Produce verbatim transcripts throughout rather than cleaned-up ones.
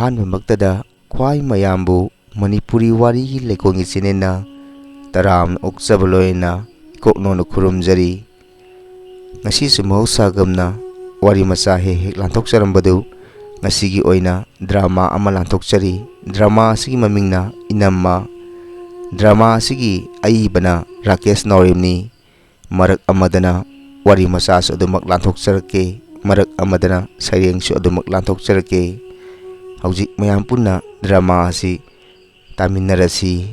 ꯑꯍꯥꯟꯕꯃꯛꯇꯗ ꯈ꯭ꯋꯥꯏ ꯃꯌꯥꯝꯕꯨ ꯃꯅꯤꯄꯨꯔꯤ ꯋꯥꯔꯤꯒꯤ ꯂꯩꯀꯣꯜꯒꯤ ꯆꯦꯅꯦꯜꯅ ꯇꯔꯥꯝꯅ ꯑꯣꯛꯆꯕ ꯂꯣꯏꯅꯅ ꯏꯀꯣꯛꯅꯧꯅ ꯈꯨꯔꯨꯝꯖꯔꯤ꯫ ꯉꯁꯤꯁꯨ ꯃꯍꯧꯁꯥꯒꯨꯝꯅ ꯋꯥꯔꯤ ꯃꯆꯥ ꯍꯦꯛ ꯍꯦꯛ ꯂꯥꯟꯊꯣꯛꯆꯔꯝꯕꯗꯨ ꯉꯁꯤꯒꯤ ꯑꯣꯏꯅ ꯗ꯭ꯔꯃꯥ ꯑꯃ ꯂꯥꯟꯊꯣꯛꯆꯔꯤ꯫ ꯗ꯭ꯔꯃꯥ ꯑꯁꯤꯒꯤ ꯃꯃꯤꯡꯅ ꯏꯅꯝꯃ꯫ ꯗ꯭ꯔꯃꯥ ꯑꯁꯤꯒꯤ ꯑꯏꯕꯅ ꯔꯥꯀꯦꯁ ꯅꯥꯎꯔꯦꯝꯅꯤ꯫ ꯃꯔꯛ ꯑꯃꯗꯅ ꯋꯥꯔꯤ ꯃꯆꯥꯁꯨ ꯑꯗꯨꯃꯛ ꯂꯥꯟꯊꯣꯛꯆꯔꯛꯀꯦ, ꯃꯔꯛ ꯑꯃꯗꯅ ꯁꯩꯔꯦꯡꯁꯨ ꯑꯗꯨꯃꯛ ꯂꯥꯟꯊꯣꯛꯆꯔꯛꯀꯦ꯫ ꯍꯧꯖꯤꯛ ꯃꯌꯥꯝ ꯄꯨꯟꯅ ꯗ꯭ꯔꯃꯥ ꯑꯁꯤ ꯇꯥꯃꯤꯟꯅꯔꯁꯤ꯫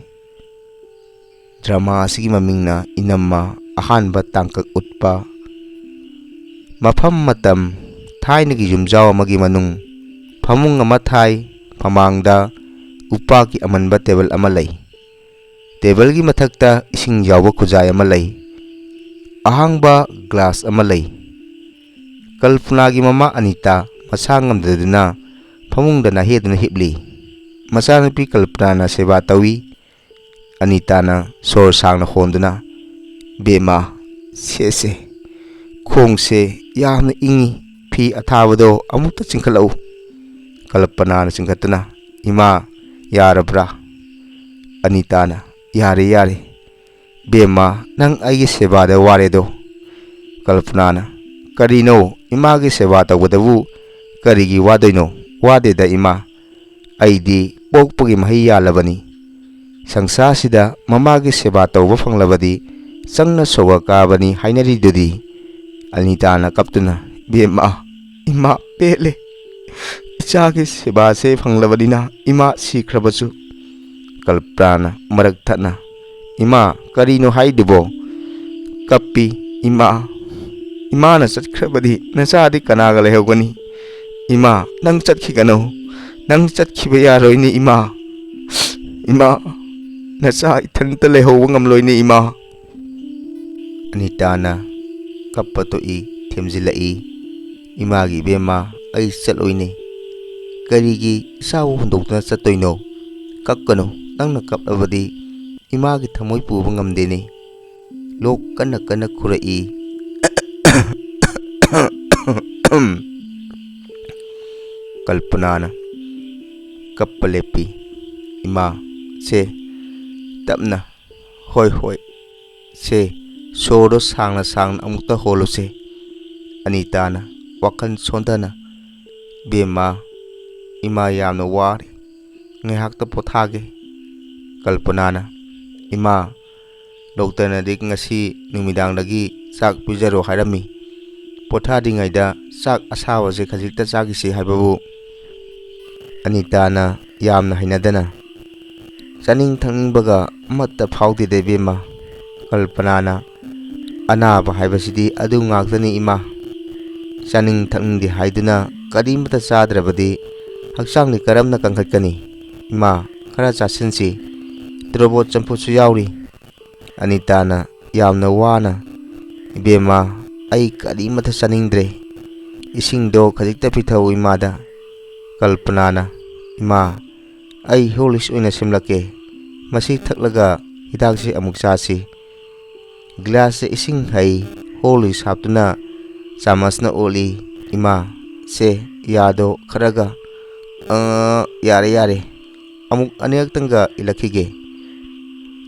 ꯗ꯭ꯔꯃꯥ ꯑꯁꯤꯒꯤ ꯃꯃꯤꯡꯅ ꯏꯅꯝꯃ꯫ ꯑꯍꯥꯟꯕ ꯇꯥꯡꯀꯛ ꯎꯠꯄ꯫ ꯃꯐꯝ ꯃꯇꯝ: ꯊꯥꯏꯅꯒꯤ ꯌꯨꯝꯖꯥꯎ ꯑꯃꯒꯤ ꯃꯅꯨꯡ꯫ ꯐꯃꯨꯡ ꯑꯃ ꯊꯥꯏ꯫ ꯃꯃꯥꯡꯗ ꯎꯄꯥꯛꯀꯤ ꯑꯃꯟꯕ ꯇꯦꯕꯜ ꯑꯃ ꯂꯩ꯫ ꯇꯦꯕꯜꯒꯤ ꯃꯊꯛꯇ ꯏꯁꯤꯡ ꯌꯥꯎꯕ ꯈꯨꯖꯥꯏ ꯑꯃ ꯂꯩ꯫ ꯑꯍꯥꯡꯕ ꯒ꯭ꯂꯥꯁ ꯑꯃ ꯂꯩ꯫ ꯀꯜꯄꯅꯥꯒꯤ ꯃꯃꯥ ꯑꯅꯤꯇꯥ ꯃꯁꯥ ꯉꯝꯗꯗꯨꯅ ꯐꯃꯨꯡꯗ ꯅꯥꯍꯦꯗꯨꯅ ꯍꯤꯞꯂꯤ꯫ ꯃꯆꯥꯅꯨꯄꯤ ꯀꯜꯄꯅꯥꯅ ꯁꯦꯕꯥ ꯇꯧꯏ꯫ ꯑꯅꯤꯇꯥꯅ ꯁꯣꯔ ꯁꯥꯡꯅ ꯍꯣꯟꯗꯨꯅ, "ꯕꯦꯝꯃ, ꯁꯦꯁꯦ, ꯈꯣꯡꯁꯦ ꯌꯥꯝꯅ ꯏꯪꯉꯤ, ꯐꯤ ꯑꯊꯥꯕꯗꯣ ꯑꯃꯨꯛꯇ ꯆꯤꯡꯈꯠꯂꯛꯎ꯫" ꯀꯜꯄꯅꯥꯅ ꯆꯤꯡꯈꯠꯇꯨꯅ, "ꯏꯃꯥ, ꯌꯥꯔꯕ꯭ꯔꯥ?" ꯑꯅꯤꯇꯥꯅ, "ꯌꯥꯔꯦ, ꯌꯥꯔꯦ꯫ ꯕꯦꯝꯃ, ꯅꯪ ꯑꯩꯒꯤ ꯁꯦꯕꯥꯗ ꯋꯥꯔꯦꯗꯣ꯫" ꯀꯜꯄꯅꯥꯅ, "ꯀꯔꯤꯅꯣ? ꯏꯃꯥꯒꯤ ꯁꯦꯕꯥ ꯇꯧꯕꯗꯕꯨ ꯀꯔꯤꯒꯤ ꯋꯥꯗꯣꯏꯅꯣ? ꯋꯥꯗꯦꯗ ꯏꯃꯥ꯫ ꯑꯩꯗꯤ ꯄꯣꯛꯄꯒꯤ ꯃꯍꯩ ꯌꯥꯜꯂꯕꯅꯤ꯫ ꯁꯪꯁꯥꯔꯁꯤꯗ ꯃꯃꯥꯒꯤ ꯁꯦꯕꯥ ꯇꯧꯕ ꯐꯪꯂꯕꯗꯤ ꯆꯪꯅ ꯁꯣꯒ ꯀꯥꯕꯅꯤ ꯍꯥꯏꯅꯔꯤꯗꯨꯗꯤ꯫" ꯑꯅꯤꯇꯥꯅ ꯀꯞꯇꯨꯅ, "ꯕꯦꯝꯃ, ꯏꯃꯥ ꯄꯦꯜꯂꯦ꯫ ꯏꯆꯥꯒꯤ ꯁꯦꯕꯥꯁꯦ ꯐꯪꯂꯕꯅꯤꯅ ꯏꯃꯥ ꯁꯤꯈ꯭ꯔꯕꯁꯨ꯫" ꯀꯜꯄꯅꯥꯅ ꯃꯔꯛ ꯊꯠꯅ, "ꯏꯃꯥ, ꯀꯔꯤꯅꯣ ꯍꯥꯏꯗꯨꯕꯣ? ꯀꯞꯄꯤ, ꯏꯃꯥ꯫ ꯏꯃꯥꯅ ꯆꯠꯈ꯭ꯔꯕꯗꯤ ꯅꯆꯥꯗꯤ ꯀꯅꯥꯒ ꯂꯩꯍꯧꯒꯅꯤ? ꯏꯃꯥ, ꯅꯪ ꯆꯠꯈꯤꯒꯅꯨ꯫ ꯅꯪ ꯆꯠꯈꯤꯕ ꯌꯥꯔꯣꯏꯅꯦ, ꯏꯃꯥ꯫ ꯏꯃꯥ, ꯅꯆꯥ ꯏꯊꯟꯇ ꯂꯩꯍꯧꯕ ꯉꯝꯂꯣꯏꯅꯦ, ꯏꯃꯥ꯫" ꯑꯅꯤꯇꯥꯅ ꯀꯞꯄ ꯇꯣꯛꯏ, ꯊꯦꯝꯖꯤꯜꯂꯛꯏ꯫ "ꯏꯃꯥꯒꯤ ꯏꯕꯦꯝꯃ, ꯑꯩ ꯆꯠꯂꯣꯏꯅꯦ꯫ ꯀꯔꯤꯒꯤ ꯏꯆꯥꯕꯨ ꯍꯨꯟꯗꯣꯛꯇꯨꯅ ꯆꯠꯇꯣꯏꯅꯣ? ꯀꯞꯀꯅꯨ, ꯅꯪꯅ ꯀꯞꯂꯕꯗꯤ ꯏꯃꯥꯒꯤ ꯊꯃꯣꯏ ꯄꯨꯕ ꯉꯝꯗꯦꯅꯦ꯫" ꯂꯣꯛ ꯀꯟꯅ ꯀꯟꯅ ꯈꯨꯔꯛꯏ꯫ ꯀꯜꯄꯅꯥꯅ, ꯀꯞꯄ ꯂꯦꯞꯄꯤ꯫ "ꯏꯃꯥ, ꯁꯦ, ꯇꯞꯅ, ꯍꯣꯏ, ꯍꯣꯏ, ꯁꯦ, ꯁꯣꯔꯗꯣ ꯁꯥꯡꯅ ꯁꯥꯡꯅ ꯑꯃꯨꯛꯇ ꯍꯣꯜꯂꯨꯁꯦ꯫" ꯑꯅꯤꯇꯥꯅ ꯋꯥꯈꯜ ꯁꯣꯟꯊꯅ, "ꯏꯕꯦꯝꯃ, ꯏꯃꯥ ꯌꯥꯝꯅ ꯋꯥꯔꯦ, ꯉꯥꯏꯍꯥꯛꯇ ꯄꯣꯊꯥꯒꯦ꯫" ꯀꯜꯄꯅꯥꯅ, "ꯏꯃꯥ, ꯗꯣꯛꯇꯔꯅꯗꯤ ꯉꯁꯤ ꯅꯨꯃꯤꯗꯥꯡꯗꯒꯤ ꯆꯥꯛ ꯄꯤꯖꯔꯣ ꯍꯥꯏꯔꯝꯃꯤ꯫ ꯄꯣꯊꯥꯗ꯭ꯔꯤꯉꯩꯗ ꯆꯥꯛ ꯑꯁꯥꯕꯁꯦ ꯈꯖꯤꯛꯇ ꯆꯥꯈꯤꯁꯤ ꯍꯥꯏꯕꯕꯨ ꯑꯅꯤꯇꯥꯅ ꯌꯥꯝꯅ ꯍꯩꯅꯗꯅ, ꯆꯥꯅꯤꯡ ꯊꯛꯅꯤꯡꯕꯒ ꯑꯃꯠꯇ ꯐꯥꯎꯗꯦꯗ ꯏꯕꯦꯝꯃ꯫" ꯀꯜꯄꯅꯥꯅ, "ꯑꯅꯥꯕ ꯍꯥꯏꯕꯁꯤꯗꯤ ꯑꯗꯨ ꯉꯥꯛꯇꯅꯤ ꯏꯃꯥ꯫ ꯆꯥꯅꯤꯡ ꯊꯛꯅꯤꯡꯗꯦ ꯍꯥꯏꯗꯨꯅ ꯀꯔꯤꯃꯠꯇ ꯆꯥꯗ꯭ꯔꯕꯗꯤ ꯍꯛꯆꯥꯡꯗꯤ ꯀꯔꯝꯅ ꯀꯟꯈꯠꯀꯅꯤ? ꯏꯃꯥ, ꯈꯔ ꯆꯥꯁꯤꯟꯁꯤ꯫ ꯇꯣꯔꯣꯕꯣꯠ ꯆꯝꯐꯨꯠꯁꯨ ꯌꯥꯎꯔꯤ꯫" ꯑꯅꯤꯇꯥꯅ ꯌꯥꯝꯅ ꯋꯥꯅ, "ꯏꯕꯦꯝꯃ, ꯑꯩ ꯀꯔꯤꯃꯠꯇ ꯆꯥꯅꯤꯡꯗ꯭ꯔꯦ꯫ ꯏꯁꯤꯡꯗꯣ ꯈꯖꯤꯛꯇ ꯄꯤꯊꯛꯎ ꯏꯃꯥꯗ꯫" ꯀꯜꯄꯅꯥꯅ, "ꯏꯃꯥ, ꯑꯩ ꯍꯣꯔꯂꯤꯛꯁ ꯑꯣꯏꯅ ꯁꯦꯝꯂꯛꯀꯦ꯫ ꯃꯁꯤ ꯊꯛꯂꯒ ꯍꯤꯗꯥꯛꯁꯦ ꯑꯃꯨꯛ ꯆꯥꯁꯤ꯫" ꯒ꯭ꯂꯥꯁꯇ ꯏꯁꯤꯡ ꯍꯩ, ꯍꯣꯔꯂꯤꯛꯁ ꯍꯥꯞꯇꯨꯅ ꯆꯥꯃꯁꯅ ꯑꯣꯠꯂꯤ꯫ "ꯏꯃꯥ, ꯁꯦ, ꯌꯥꯗꯣ ꯈꯔꯒ꯫" "ꯑ, ꯌꯥꯔꯦ, ꯌꯥꯔꯦ꯫ ꯑꯃꯨꯛ ꯑꯅꯤꯔꯛꯇꯪꯒ ꯏꯜꯂꯛꯈꯤꯒꯦ꯫"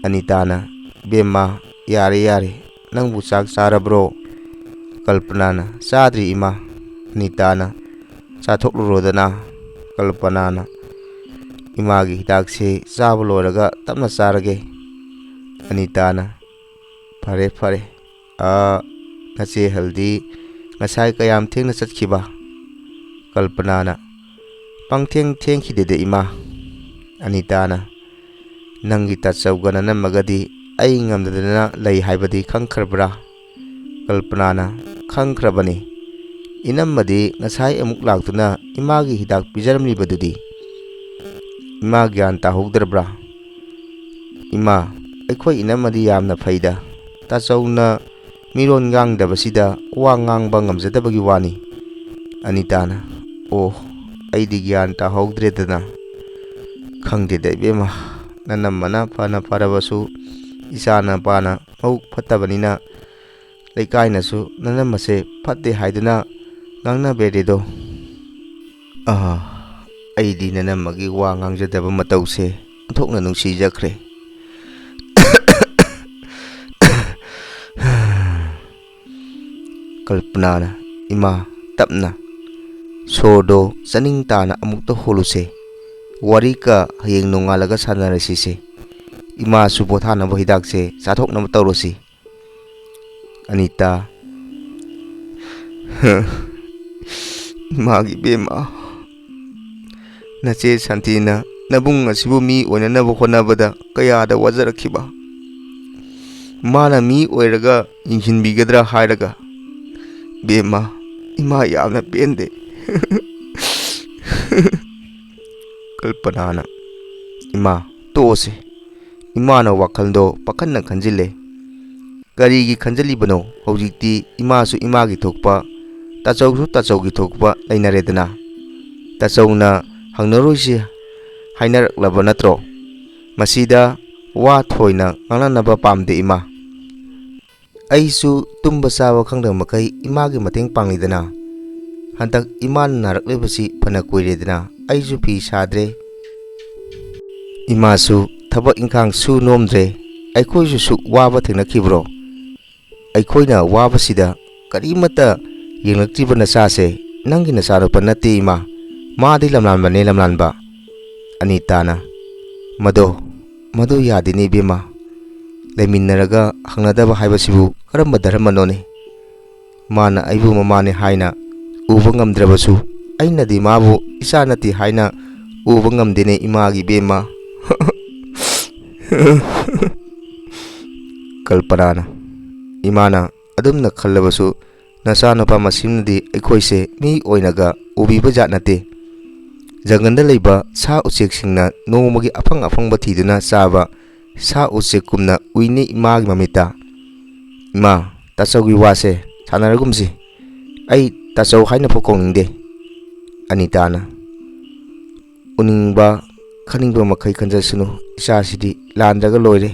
ꯑꯅꯤꯇꯥꯅ, "ꯏꯕꯦꯝꯃ, ꯌꯥꯔꯦ, ꯌꯥꯔꯦ꯫ ꯅꯪꯕꯨ ꯆꯥꯛ ꯆꯥꯔꯕ꯭ꯔꯣ?" ꯀꯜꯄꯅꯥꯅ, "ꯆꯥꯗ꯭ꯔꯤ ꯏꯃꯥ꯫" ꯑꯅꯤꯇꯥꯅ, "ꯆꯥꯊꯣꯛꯂꯨꯔꯣꯗꯅ꯫" ꯀꯜꯄꯅꯥꯅ ꯏꯃꯥꯒꯤ ꯍꯤꯗꯥꯛꯁꯤ ꯆꯥꯕ ꯂꯣꯏꯔꯒ ꯇꯞꯅ ꯆꯥꯔꯒꯦ꯫ ꯑꯅꯤꯇꯥꯅ, "ꯐꯔꯦ, ꯐꯔꯦ꯫ ꯑꯥ, ꯅꯆꯦ ꯍꯜꯗꯤ ꯉꯁꯥꯏ ꯀꯌꯥꯝ ꯊꯦꯡꯅ ꯆꯠꯈꯤꯕ?" ꯀꯜꯄꯅꯥꯅ, "ꯄꯪꯊꯦꯡ ꯊꯦꯡꯈꯤꯗꯦꯗ ꯏꯃꯥ꯫" ꯑꯅꯤꯇꯥꯅ, "ꯅꯪꯒꯤ ꯇꯥꯆꯧꯒ ꯅꯅꯝꯃꯒꯗꯤ ꯑꯩ ꯉꯝꯗꯗꯅ ꯂꯩ ꯍꯥꯏꯕꯗꯤ ꯈꯪꯈ꯭ꯔꯕ꯭ꯔꯥ?" ꯀꯜꯄꯅꯥꯅ, "ꯈꯪꯈ꯭ꯔꯕꯅꯤ꯫ ꯏꯅꯝꯃꯗꯤ ꯉꯁꯥꯏ ꯑꯃꯨꯛ ꯂꯥꯛꯇꯨꯅ ꯏꯃꯥꯒꯤ ꯍꯤꯗꯥꯛ ꯄꯤꯖꯔꯝꯂꯤꯕꯗꯨꯗꯤ꯫ ꯏꯃꯥ ꯒ꯭ꯌꯥꯟ ꯇꯥꯍꯧꯗ꯭ꯔꯕ꯭ꯔꯥ?" "ꯏꯃꯥ, ꯑꯩꯈꯣꯏ ꯏꯅꯝꯃꯗꯤ ꯌꯥꯝꯅ ꯐꯩꯗ꯫ ꯇꯥꯆꯧꯅ ꯃꯤꯔꯣꯟ ꯉꯥꯡꯗꯕꯁꯤꯗ ꯋꯥ ꯉꯥꯡꯕ ꯉꯝꯖꯗꯕꯒꯤ ꯋꯥꯅꯤ꯫" ꯑꯅꯤꯇꯥꯅ, "ꯑꯣ, ꯑꯩꯗꯤ ꯒ꯭ꯌꯥꯟ ꯇꯥꯍꯧꯗ꯭ꯔꯦꯗꯅ꯫ ꯈꯪꯗꯦꯗ ꯏꯕꯦꯝꯃ, ꯅꯅꯝꯃꯅ ꯐꯅ ꯐꯔꯕꯁꯨ ꯏꯆꯥ ꯅꯨꯄꯥꯅ ꯃꯕꯨꯛ ꯐꯠꯇꯕꯅꯤꯅ ꯂꯩꯀꯥꯏꯅꯁꯨ ꯅꯅꯝꯃꯁꯦ ꯐꯠꯇꯦ ꯍꯥꯏꯗꯨꯅ ꯉꯥꯡꯅꯕꯤꯔꯦꯗꯣ꯫" ꯑꯥ, ꯑꯩꯗꯤ ꯅꯅꯝꯃꯒꯤ ꯋꯥ ꯉꯥꯡꯖꯗꯕ ꯃꯇꯧꯁꯦ ꯑꯣꯟꯊꯣꯛꯅ ꯅꯨꯡꯁꯤꯖꯈ꯭ꯔꯦ꯫ ꯀꯜꯄꯅꯥꯅ, "ꯏꯃꯥ, ꯇꯞꯅ, ꯁꯣꯔꯗꯣ ꯆꯥꯅꯤꯡ ꯇꯥꯅ ꯑꯃꯨꯛꯇ ꯍꯣꯜꯂꯨꯁꯦ꯫ ꯋꯥꯔꯤꯒ ꯍꯌꯦꯡ ꯅꯣꯡꯉꯥꯜꯂꯒ ꯁꯥꯟꯅꯔꯁꯤꯁꯦ꯫ ꯏꯃꯥꯁꯨ ꯄꯣꯊꯥꯅꯕ ꯍꯤꯗꯥꯛꯁꯦ ꯆꯥꯊꯣꯛꯅꯕ ꯇꯧꯔꯁꯤ꯫" ꯑꯅꯤꯇꯥ, "ꯏꯃꯥꯒꯤ ꯏꯕꯦꯝꯃ, ꯅꯆꯦ ꯁꯥꯟꯇꯤꯅ ꯅꯕꯨꯡ ꯑꯁꯤꯕꯨ ꯃꯤ ꯑꯣꯏꯅꯅꯕ ꯍꯣꯠꯅꯕꯗ ꯀꯌꯥꯗ ꯋꯥꯖꯔꯛꯈꯤꯕ꯫ ꯃꯥꯅ ꯃꯤ ꯑꯣꯏꯔꯒ ꯌꯦꯡꯁꯤꯟꯕꯤꯒꯗ꯭ꯔꯥ ꯍꯥꯏꯔꯒ, ꯏꯕꯦꯝꯃ, ꯏꯃꯥ ꯌꯥꯝꯅ ꯄꯦꯟꯗꯦ꯫" ꯀꯜꯄꯅꯥꯅ, "ꯏꯃꯥ, ꯇꯣꯛꯑꯁꯦ꯫ ꯏꯃꯥꯅ ꯋꯥꯈꯜꯗꯣ ꯄꯥꯈꯟꯅ ꯈꯟꯖꯤꯜꯂꯦ꯫ ꯀꯔꯤꯒꯤ ꯈꯟꯖꯤꯜꯂꯤꯕꯅꯣ? ꯍꯧꯖꯤꯛꯇꯤ ꯏꯃꯥꯁꯨ ꯏꯃꯥꯒꯤ ꯊꯣꯛꯄ, ꯇꯥꯆꯧꯁꯨ ꯇꯥꯆꯧꯒꯤ ꯊꯣꯛꯄ ꯂꯩꯅꯔꯦꯗꯅ꯫ ꯇꯥꯆꯧꯅ ꯍꯪꯅꯔꯣꯏꯁꯤ ꯍꯥꯏꯅꯔꯛꯂꯕ ꯅꯠꯇ꯭ꯔꯣ? ꯃꯁꯤꯗ ꯋꯥ ꯊꯣꯏꯅ ꯉꯥꯡꯅꯅꯕ ꯄꯥꯝꯗꯦ, ꯏꯃꯥ꯫ ꯑꯩꯁꯨ ꯇꯨꯝꯕ ꯆꯥꯕ ꯈꯪꯗꯕ ꯃꯈꯩ ꯏꯃꯥꯒꯤ ꯃꯇꯦꯡ ꯄꯥꯡꯂꯤꯗꯅ꯫ ꯍꯟꯗꯛ ꯏꯃꯥꯅ ꯅꯥꯔꯛꯂꯤꯕꯁꯤ ꯐꯅ ꯀꯨꯏꯔꯦꯗꯅ, ꯑꯩꯁꯨ ꯐꯤ ꯁꯥꯗ꯭ꯔꯦ꯫ ꯏꯃꯥꯁꯨ ꯊꯕꯛ ꯏꯪꯈꯥꯡ ꯁꯨ ꯅꯣꯝꯗ꯭ꯔꯦ꯫ ꯑꯩꯈꯣꯏꯁꯨ ꯁꯨꯛ ꯋꯥꯕ ꯊꯦꯡꯅꯈꯤꯕ꯭ꯔꯣ? ꯑꯩꯈꯣꯏꯅ ꯋꯥꯕꯁꯤꯗ ꯀꯔꯤꯃꯠꯇ ꯌꯦꯡꯂꯛꯇ꯭ꯔꯤꯕ ꯅꯆꯥꯁꯦ ꯅꯪꯒꯤ ꯅꯆꯥꯅꯨꯄꯥ ꯅꯠꯇꯦ, ꯏꯃꯥ꯫ ꯃꯥꯗꯤ ꯂꯝꯂꯥꯟꯕꯅꯦ, ꯂꯝꯂꯥꯟꯕ꯫" ꯑꯅꯤꯇꯥꯅ, "ꯃꯗꯣ, ꯃꯗꯨ ꯌꯥꯗꯦꯅꯦ, ꯏꯕꯦꯝꯃ꯫ ꯂꯩꯃꯤꯟꯅꯔꯒ ꯍꯪꯅꯗꯕ ꯍꯥꯏꯕꯁꯤꯕꯨ ꯀꯔꯝꯕ ꯙꯔꯃꯅꯣꯅꯦ? ꯃꯥꯅ ꯑꯩꯕꯨ ꯃꯃꯥꯅꯦ ꯍꯥꯏꯅ ꯎꯕ ꯉꯝꯗ꯭ꯔꯕꯁꯨ, ꯑꯩꯅꯗꯤ ꯃꯥꯕꯨ ꯏꯆꯥ ꯅꯠꯇꯦ ꯍꯥꯏꯅ ꯎꯕ ꯉꯝꯗꯦꯅꯦ, ꯏꯃꯥꯒꯤ ꯏꯕꯦꯝꯃ꯫" ꯀꯜꯄꯅꯥꯅ, "ꯏꯃꯥꯅ ꯑꯗꯨꯝꯅ ꯈꯜꯂꯕꯁꯨ, ꯅꯆꯥꯅꯨꯄꯥ ꯃꯁꯤꯃꯅꯗꯤ ꯑꯩꯈꯣꯏꯁꯦ ꯃꯤ ꯑꯣꯏꯅꯒ ꯎꯕꯤꯕ ꯖꯥꯠ ꯅꯠꯇꯦ꯫ ꯖꯪꯒꯜꯗ ꯂꯩꯕ ꯁꯥ ꯎꯆꯦꯛꯁꯤꯡꯅ ꯅꯣꯡꯃꯒꯤ ꯑꯐꯪ ꯑꯐꯪꯕ ꯊꯤꯗꯨꯅ ꯆꯥꯕ ꯁꯥ ꯎꯆꯦꯛꯀꯨꯝꯅ ꯎꯏꯅꯦ ꯏꯃꯥꯒꯤ ꯃꯃꯤꯠꯇ꯫ ꯏꯃꯥ, ꯇꯥꯆꯧꯒꯤ ꯋꯥꯁꯦ ꯁꯥꯟꯅꯔꯒꯨꯝꯁꯤ꯫ ꯑꯩ ꯇꯥꯆꯧ ꯍꯥꯏꯅꯐꯥꯎ ꯀꯧꯅꯤꯡꯗꯦ꯫" ꯑꯅꯤꯇꯥꯅ, "ꯎꯅꯤꯡꯕ, ꯈꯟꯅꯤꯡꯕ ꯃꯈꯩ ꯈꯟꯖꯁꯅꯨ, ꯏꯆꯥꯁꯤꯗꯤ ꯂꯥꯟꯗ꯭ꯔꯒ ꯂꯣꯏꯔꯦ꯫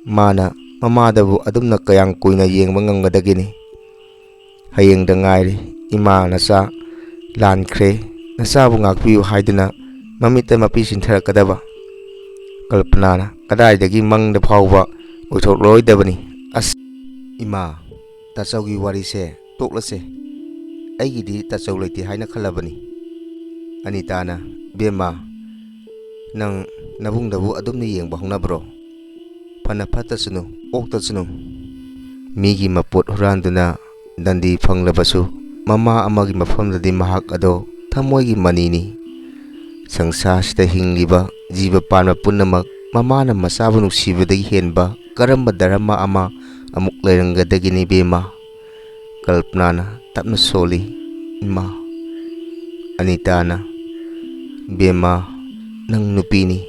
ꯃꯥꯅ ꯃꯃꯥꯗꯕꯨ ꯑꯗꯨꯝꯅ ꯀꯌꯥꯝ ꯀꯨꯏꯅ ꯌꯦꯡꯕ ꯉꯝꯒꯗꯒꯦꯅꯦ? ꯍꯌꯦꯡꯗ ꯉꯥꯏꯔꯦ ꯏꯃꯥ ꯅꯆꯥ ꯂꯥꯟꯈ꯭ꯔꯦ, ꯅꯆꯥꯕꯨ ꯉꯥꯛꯄꯤꯌꯨ ꯍꯥꯏꯗꯨꯅ ꯃꯃꯤꯠꯇ ꯃꯄꯤ ꯆꯤꯟꯊꯔꯛꯀꯗꯕ꯫ ꯀꯜꯄꯅꯥꯅ, "ꯀꯗꯥꯏꯗꯒꯤ ꯃꯪꯗ ꯐꯥꯎꯕ ꯑꯣꯏꯊꯣꯛꯂꯣꯏꯗꯕꯅꯤ꯫ ꯑꯁ, ꯏꯃꯥ, ꯇꯥꯆꯧꯒꯤ ꯋꯥꯔꯤꯁꯦ ꯇꯣꯛꯂꯁꯦ꯫ ꯑꯩꯒꯤꯗꯤ ꯇꯥꯆꯧ ꯂꯩꯇꯦ ꯍꯥꯏꯅ ꯈꯜꯂꯕꯅꯤ꯫" ꯑꯅꯤꯇꯥꯅ, "ꯕꯦꯝꯃ, ꯅꯪ ꯅꯕꯨꯡꯗꯕꯨ ꯑꯗꯨꯝꯅ ꯌꯦꯡꯕ ꯍꯧꯅꯕ꯭ꯔꯣ? ꯐꯅ ꯐꯠꯇꯁꯅꯨ, ꯑꯣꯛꯇꯁꯅꯨ꯫ ꯃꯤꯒꯤ ꯃꯄꯣꯠ ꯍꯨꯔꯥꯟꯗꯨꯅ ꯗꯟꯗꯤ ꯐꯪꯂꯕꯁꯨ, ꯃꯃꯥ ꯑꯃꯒꯤ ꯃꯐꯝꯗꯗꯤ ꯃꯍꯥꯛ ꯑꯗꯣ ꯊꯃꯣꯏꯒꯤ ꯃꯅꯤꯅꯤ꯫ ꯁꯪꯁꯥꯔꯁꯤꯗ ꯍꯤꯡꯂꯤꯕ ꯖꯤꯕ ꯄꯥꯟꯕ ꯄꯨꯝꯅꯃꯛ ꯃꯃꯥꯅ ꯃꯆꯥꯕꯨ ꯅꯨꯡꯁꯤꯕꯗꯒꯤ ꯍꯦꯟꯕ ꯀꯔꯝꯕ ꯙꯔꯃ ꯑꯃ ꯑꯃꯨꯛ ꯂꯩꯔꯝꯒꯗꯒꯦꯅꯦ, ꯏꯕꯦꯝꯃ?" ꯀꯜꯄꯅꯥꯅ ꯇꯞꯅ ꯁꯣꯜꯂꯤ, "ꯏꯃꯥ꯫" ꯑꯅꯤꯇꯥꯅ, "ꯏꯕꯦꯝꯃ, ꯅꯪ ꯅꯨꯄꯤꯅꯤ,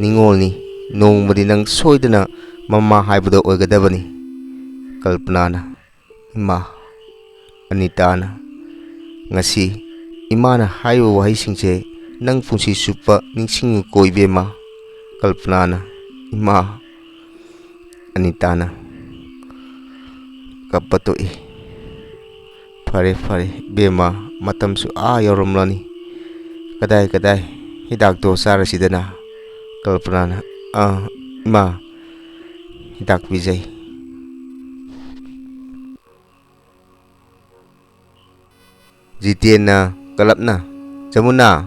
ꯅꯤꯉꯣꯜꯅꯤ, ꯅꯣꯡꯃꯗꯤ ꯅꯪ ꯁꯣꯏꯗꯅ ꯃꯃꯥ ꯍꯥꯏꯕꯗꯣ ꯑꯣꯏꯒꯗꯕꯅꯤ꯫" ꯀꯜꯄꯅꯥꯅ, "ꯏꯃꯥ꯫" ꯑꯅꯤꯇꯥꯅ, "ꯉꯁꯤ ꯏꯃꯥꯅ ꯍꯥꯏꯔꯤꯕ ꯋꯥꯍꯩꯁꯤꯡꯁꯦ ꯅꯪ ꯄꯨꯟꯁꯤ ꯆꯨꯞꯄ ꯅꯤꯡꯁꯤꯡꯉꯨꯀꯣ, ꯏꯕꯦꯝꯃ꯫" ꯀꯜꯄꯅꯥꯅ, "ꯏꯃꯥ꯫" ꯑꯅꯤꯇꯥꯅ ꯀꯞꯄ ꯇꯣꯛꯏ꯫ "ꯐꯔꯦ, ꯐꯔꯦ, ꯏꯕꯦꯝꯃ, ꯃꯇꯝꯁꯨ ꯑꯥ ꯌꯧꯔꯝꯂꯅꯤ꯫ ꯀꯗꯥꯏ, ꯀꯗꯥꯏ, ꯍꯤꯗꯥꯛꯇꯣ ꯆꯥꯔꯁꯤꯗꯅ꯫" ꯀꯜꯄꯅꯥꯅ, "ꯑꯥ, ꯏꯃꯥ, ꯍꯤꯗꯥꯛ ꯄꯤꯖꯩ꯫" ꯖꯤꯇꯦꯟꯅ ꯀꯂꯞꯅ, "ꯖꯃꯨꯅꯥ,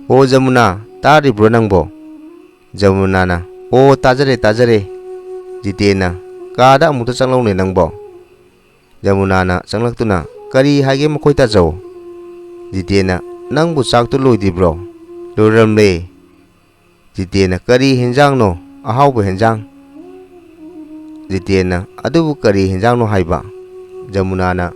ꯑꯣ ꯖꯃꯨꯅꯥ, ꯇꯥꯔꯤꯕ꯭ꯔꯣ ꯅꯪꯕꯣ?" ꯖꯃꯨꯅꯥꯅ, "ꯑꯣ, ꯇꯥꯖꯔꯦ, ꯇꯥꯖꯔꯦ꯫" ꯖꯤꯇꯦꯟꯅ, "ꯀꯥꯗ ꯑꯃꯨꯛꯇ ꯆꯪꯂꯛꯎꯅꯦ ꯅꯪꯕꯣ꯫" ꯖꯃꯨꯅꯥꯅ ꯆꯪꯂꯛꯇꯨꯅ, "ꯀꯔꯤ ꯍꯥꯏꯒꯦ ꯃꯈꯣꯏ ꯇꯥꯆꯧ?" ꯖꯤꯇꯦꯟꯅ, "ꯅꯪꯕꯨ ꯆꯥꯛꯇꯨ ꯂꯣꯏꯗ꯭ꯔꯤꯕ꯭ꯔꯣ?" "ꯂꯣꯏꯔꯝꯂꯦ꯫" ꯖꯤꯇꯦꯟꯅ, "ꯀꯔꯤ ꯍꯦꯟꯖꯥꯡꯅꯣ? ꯑꯍꯥꯎꯕ ꯍꯦꯟꯖꯥꯡ꯫" ꯖꯤꯇꯦꯟꯅ, "ꯑꯗꯨꯕꯨ ꯀꯔꯤ ꯍꯦꯟꯖꯥꯡꯅꯣ ꯍꯥꯏꯕ?" ꯖꯃꯨꯅꯥꯅ,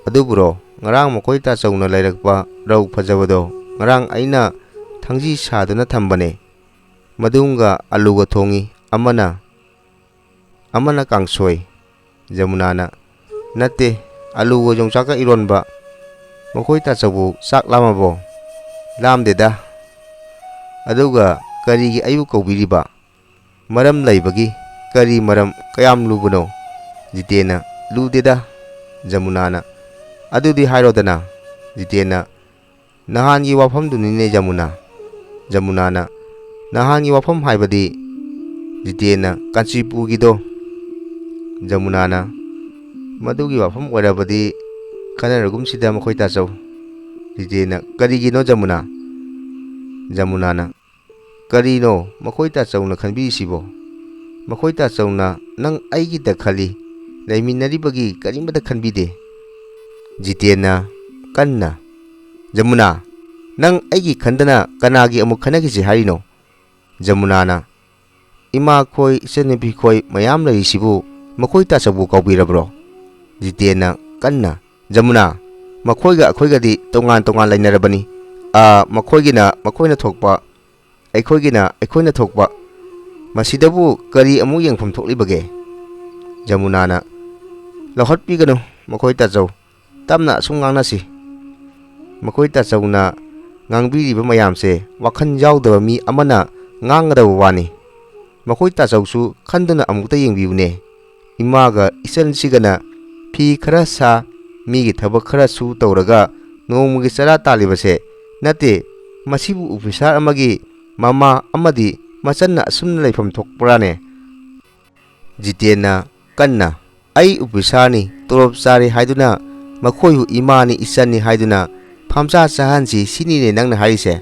"ꯑꯗꯨꯕꯨꯔꯣ, ꯉꯔꯥꯡ ꯃꯈꯣꯏ ꯇꯥꯆꯧꯅ ꯂꯩꯔꯛꯄ ꯔꯧ ꯐꯖꯕꯗꯣ ꯉꯔꯥꯡ ꯑꯩꯅ ꯊꯥꯡꯖꯤ ꯁꯥꯗꯨꯅ ꯊꯝꯕꯅꯦ꯫ ꯃꯗꯨꯝꯒ ꯑꯂꯨꯒ ꯊꯣꯡꯉꯤ, ꯑꯃꯅ, ꯑꯃꯅ ꯀꯥꯡꯁꯣꯏ꯫" ꯖꯃꯨꯅꯥꯅ, "ꯅꯠꯇꯦ, ꯑꯂꯨꯒ ꯌꯣꯡꯆꯥꯛꯀ ꯏꯔꯣꯟꯕ꯫ ꯃꯈꯣꯏ ꯇꯥꯆꯧꯕꯨ ꯆꯥꯛ ꯂꯥꯝꯃꯕꯣ?" "ꯂꯥꯝꯗꯦꯗ꯫ ꯑꯗꯨꯒ ꯀꯔꯤꯒꯤ ꯑꯩꯕꯨ ꯀꯧꯕꯤꯔꯤꯕ? ꯃꯔꯝ ꯂꯩꯕꯒꯤ꯫ ꯀꯔꯤ ꯃꯔꯝ? ꯀꯌꯥꯝ ꯂꯨꯕꯅꯣ?" ꯖꯤꯇꯦꯟꯅ, "ꯂꯨꯗꯦꯗ꯫" ꯖꯃꯨꯅꯥꯅ, "ꯑꯗꯨꯗꯤ ꯍꯥꯏꯔꯣꯗꯅ꯫" ꯖꯤꯇꯦꯟꯅ, "ꯅꯍꯥꯟꯒꯤ ꯋꯥꯐꯝꯗꯨꯅꯤꯅꯦ ꯖꯃꯨꯅꯥ꯫" ꯖꯃꯨꯅꯥꯅ, "ꯅꯍꯥꯟꯒꯤ ꯋꯥꯐꯝ ꯍꯥꯏꯕꯗꯤ?" ꯖꯤꯇꯦꯟꯅ, "ꯀꯥꯟꯆꯤꯄꯨꯔꯒꯤꯗꯣ꯫" ꯖꯃꯨꯅꯥꯅ, "ꯃꯗꯨꯒꯤ ꯋꯥꯐꯝ ꯑꯣꯏꯔꯕꯗꯤ ꯈꯟꯅꯔꯒꯨꯝꯁꯤꯗ ꯃꯈꯣꯏ ꯇꯥꯆꯧ꯫" ꯖꯤꯇꯦꯟꯅ, "ꯀꯔꯤꯒꯤꯅꯣ ꯖꯃꯨꯅꯥ?" ꯖꯃꯨꯅꯥꯅ, "ꯀꯔꯤꯅꯣ ꯃꯈꯣꯏ ꯇꯥꯆꯧꯅ ꯈꯟꯕꯤꯔꯤꯁꯤꯕꯣ? ꯃꯈꯣꯏ ꯇꯥꯆꯧꯅ ꯅꯪ ꯑꯩꯒꯤꯗ ꯈꯜꯂꯤ, ꯂꯩꯃꯤꯟꯅꯔꯤꯕꯒꯤ ꯀꯔꯤꯃꯠꯇ ꯈꯟꯕꯤꯗꯦ꯫" ꯖꯤꯇꯦꯟꯅ, ꯀꯟꯅ, "ꯖꯃꯨꯅꯥ, ꯅꯪ ꯑꯩꯒꯤ ꯈꯟꯗꯅ ꯀꯅꯥꯒꯤ ꯑꯃꯨꯛ ꯈꯟꯅꯈꯤꯁꯤ ꯍꯥꯏꯔꯤꯅꯣ?" ꯖꯃꯨꯅꯥꯅ, "ꯏꯃꯥꯈꯣꯏ, ꯏꯆꯟꯅꯨꯄꯤꯈꯣꯏ ꯃꯌꯥꯝ ꯂꯩꯔꯤꯁꯤꯕꯨ ꯃꯈꯣꯏ ꯇꯥꯆꯧꯕꯨ ꯀꯥꯎꯕꯤꯔꯕ꯭ꯔꯣ?" ꯖꯤꯇꯦꯟꯅ, ꯀꯟꯅ, "ꯖꯃꯨꯅꯥ, ꯃꯈꯣꯏꯒ ꯑꯩꯈꯣꯏꯒꯗꯤ ꯇꯣꯉꯥꯟ ꯇꯣꯉꯥꯟ ꯂꯩꯅꯔꯕꯅꯤ꯫ ꯑꯥ, ꯃꯈꯣꯏꯒꯤꯅ ꯃꯈꯣꯏꯅ ꯊꯣꯛꯄ, ꯑꯩꯈꯣꯏꯒꯤꯅ ꯑꯩꯈꯣꯏꯅ ꯊꯣꯛꯄ꯫ ꯃꯁꯤꯗꯕꯨ ꯀꯔꯤ ꯑꯃꯨꯛ ꯌꯦꯡꯐꯝ ꯊꯣꯛꯂꯤꯕꯒꯦ?" ꯖꯃꯨꯅꯥꯅ, "ꯂꯧꯈꯠꯄꯤꯒꯅꯨ ꯃꯈꯣꯏ ꯇꯥꯆꯧ꯫ ꯇꯞꯅ ꯑꯁꯨꯝ ꯉꯥꯡꯅꯁꯤ꯫ ꯃꯈꯣꯏ ꯇꯥꯆꯧꯅ ꯉꯥꯡꯕꯤꯔꯤꯕ ꯃꯌꯥꯝꯁꯦ ꯋꯥꯈꯜ ꯌꯥꯎꯗꯕ ꯃꯤ ꯑꯃꯅ ꯉꯥꯡꯒꯗꯕ ꯋꯥꯅꯤ꯫ ꯃꯈꯣꯏ ꯇꯥꯆꯧꯁꯨ ꯈꯟꯗꯨꯅ ꯑꯃꯨꯛꯇ ꯌꯦꯡꯕꯤꯌꯨꯅꯦ꯫ ꯏꯃꯥꯒ ꯏꯆꯟꯁꯤꯒꯅ ꯐꯤ ꯈꯔ ꯁꯥ, ꯃꯤꯒꯤ ꯊꯕꯛ ꯈꯔꯁꯨ ꯇꯧꯔꯒ ꯅꯣꯡꯃꯒꯤ ꯆꯔꯥ ꯇꯥꯜꯂꯤꯕꯁꯦ ꯅꯠꯇꯦ꯫ ꯃꯁꯤꯕꯨ ꯑꯣꯐꯤꯁꯥꯔ ꯑꯃꯒꯤ ꯃꯃꯥ ꯑꯃꯗꯤ ꯃꯆꯟꯅ ꯑꯁꯨꯝꯅ ꯂꯩꯐꯝ ꯊꯣꯛꯄ꯭ꯔꯥꯅꯦ?" ꯖꯤꯇꯦꯟꯅ, ꯀꯟꯅ, "ꯑꯩ ꯑꯣꯐꯤꯁꯥꯔꯅꯤ, ꯇꯣꯂꯣꯞ ꯆꯥꯔꯤ ꯍꯥꯏꯗꯨꯅ ꯃꯈꯣꯏꯕꯨ ꯏꯃꯥꯅꯤ ꯏꯆꯟꯅꯤ ꯍꯥꯏꯗꯨꯅ ꯐꯝꯆꯥ ꯆꯥꯍꯟꯁꯤ ꯁꯤꯅꯤꯅꯦ ꯅꯪꯅ ꯍꯥꯏꯔꯤꯁꯦ?"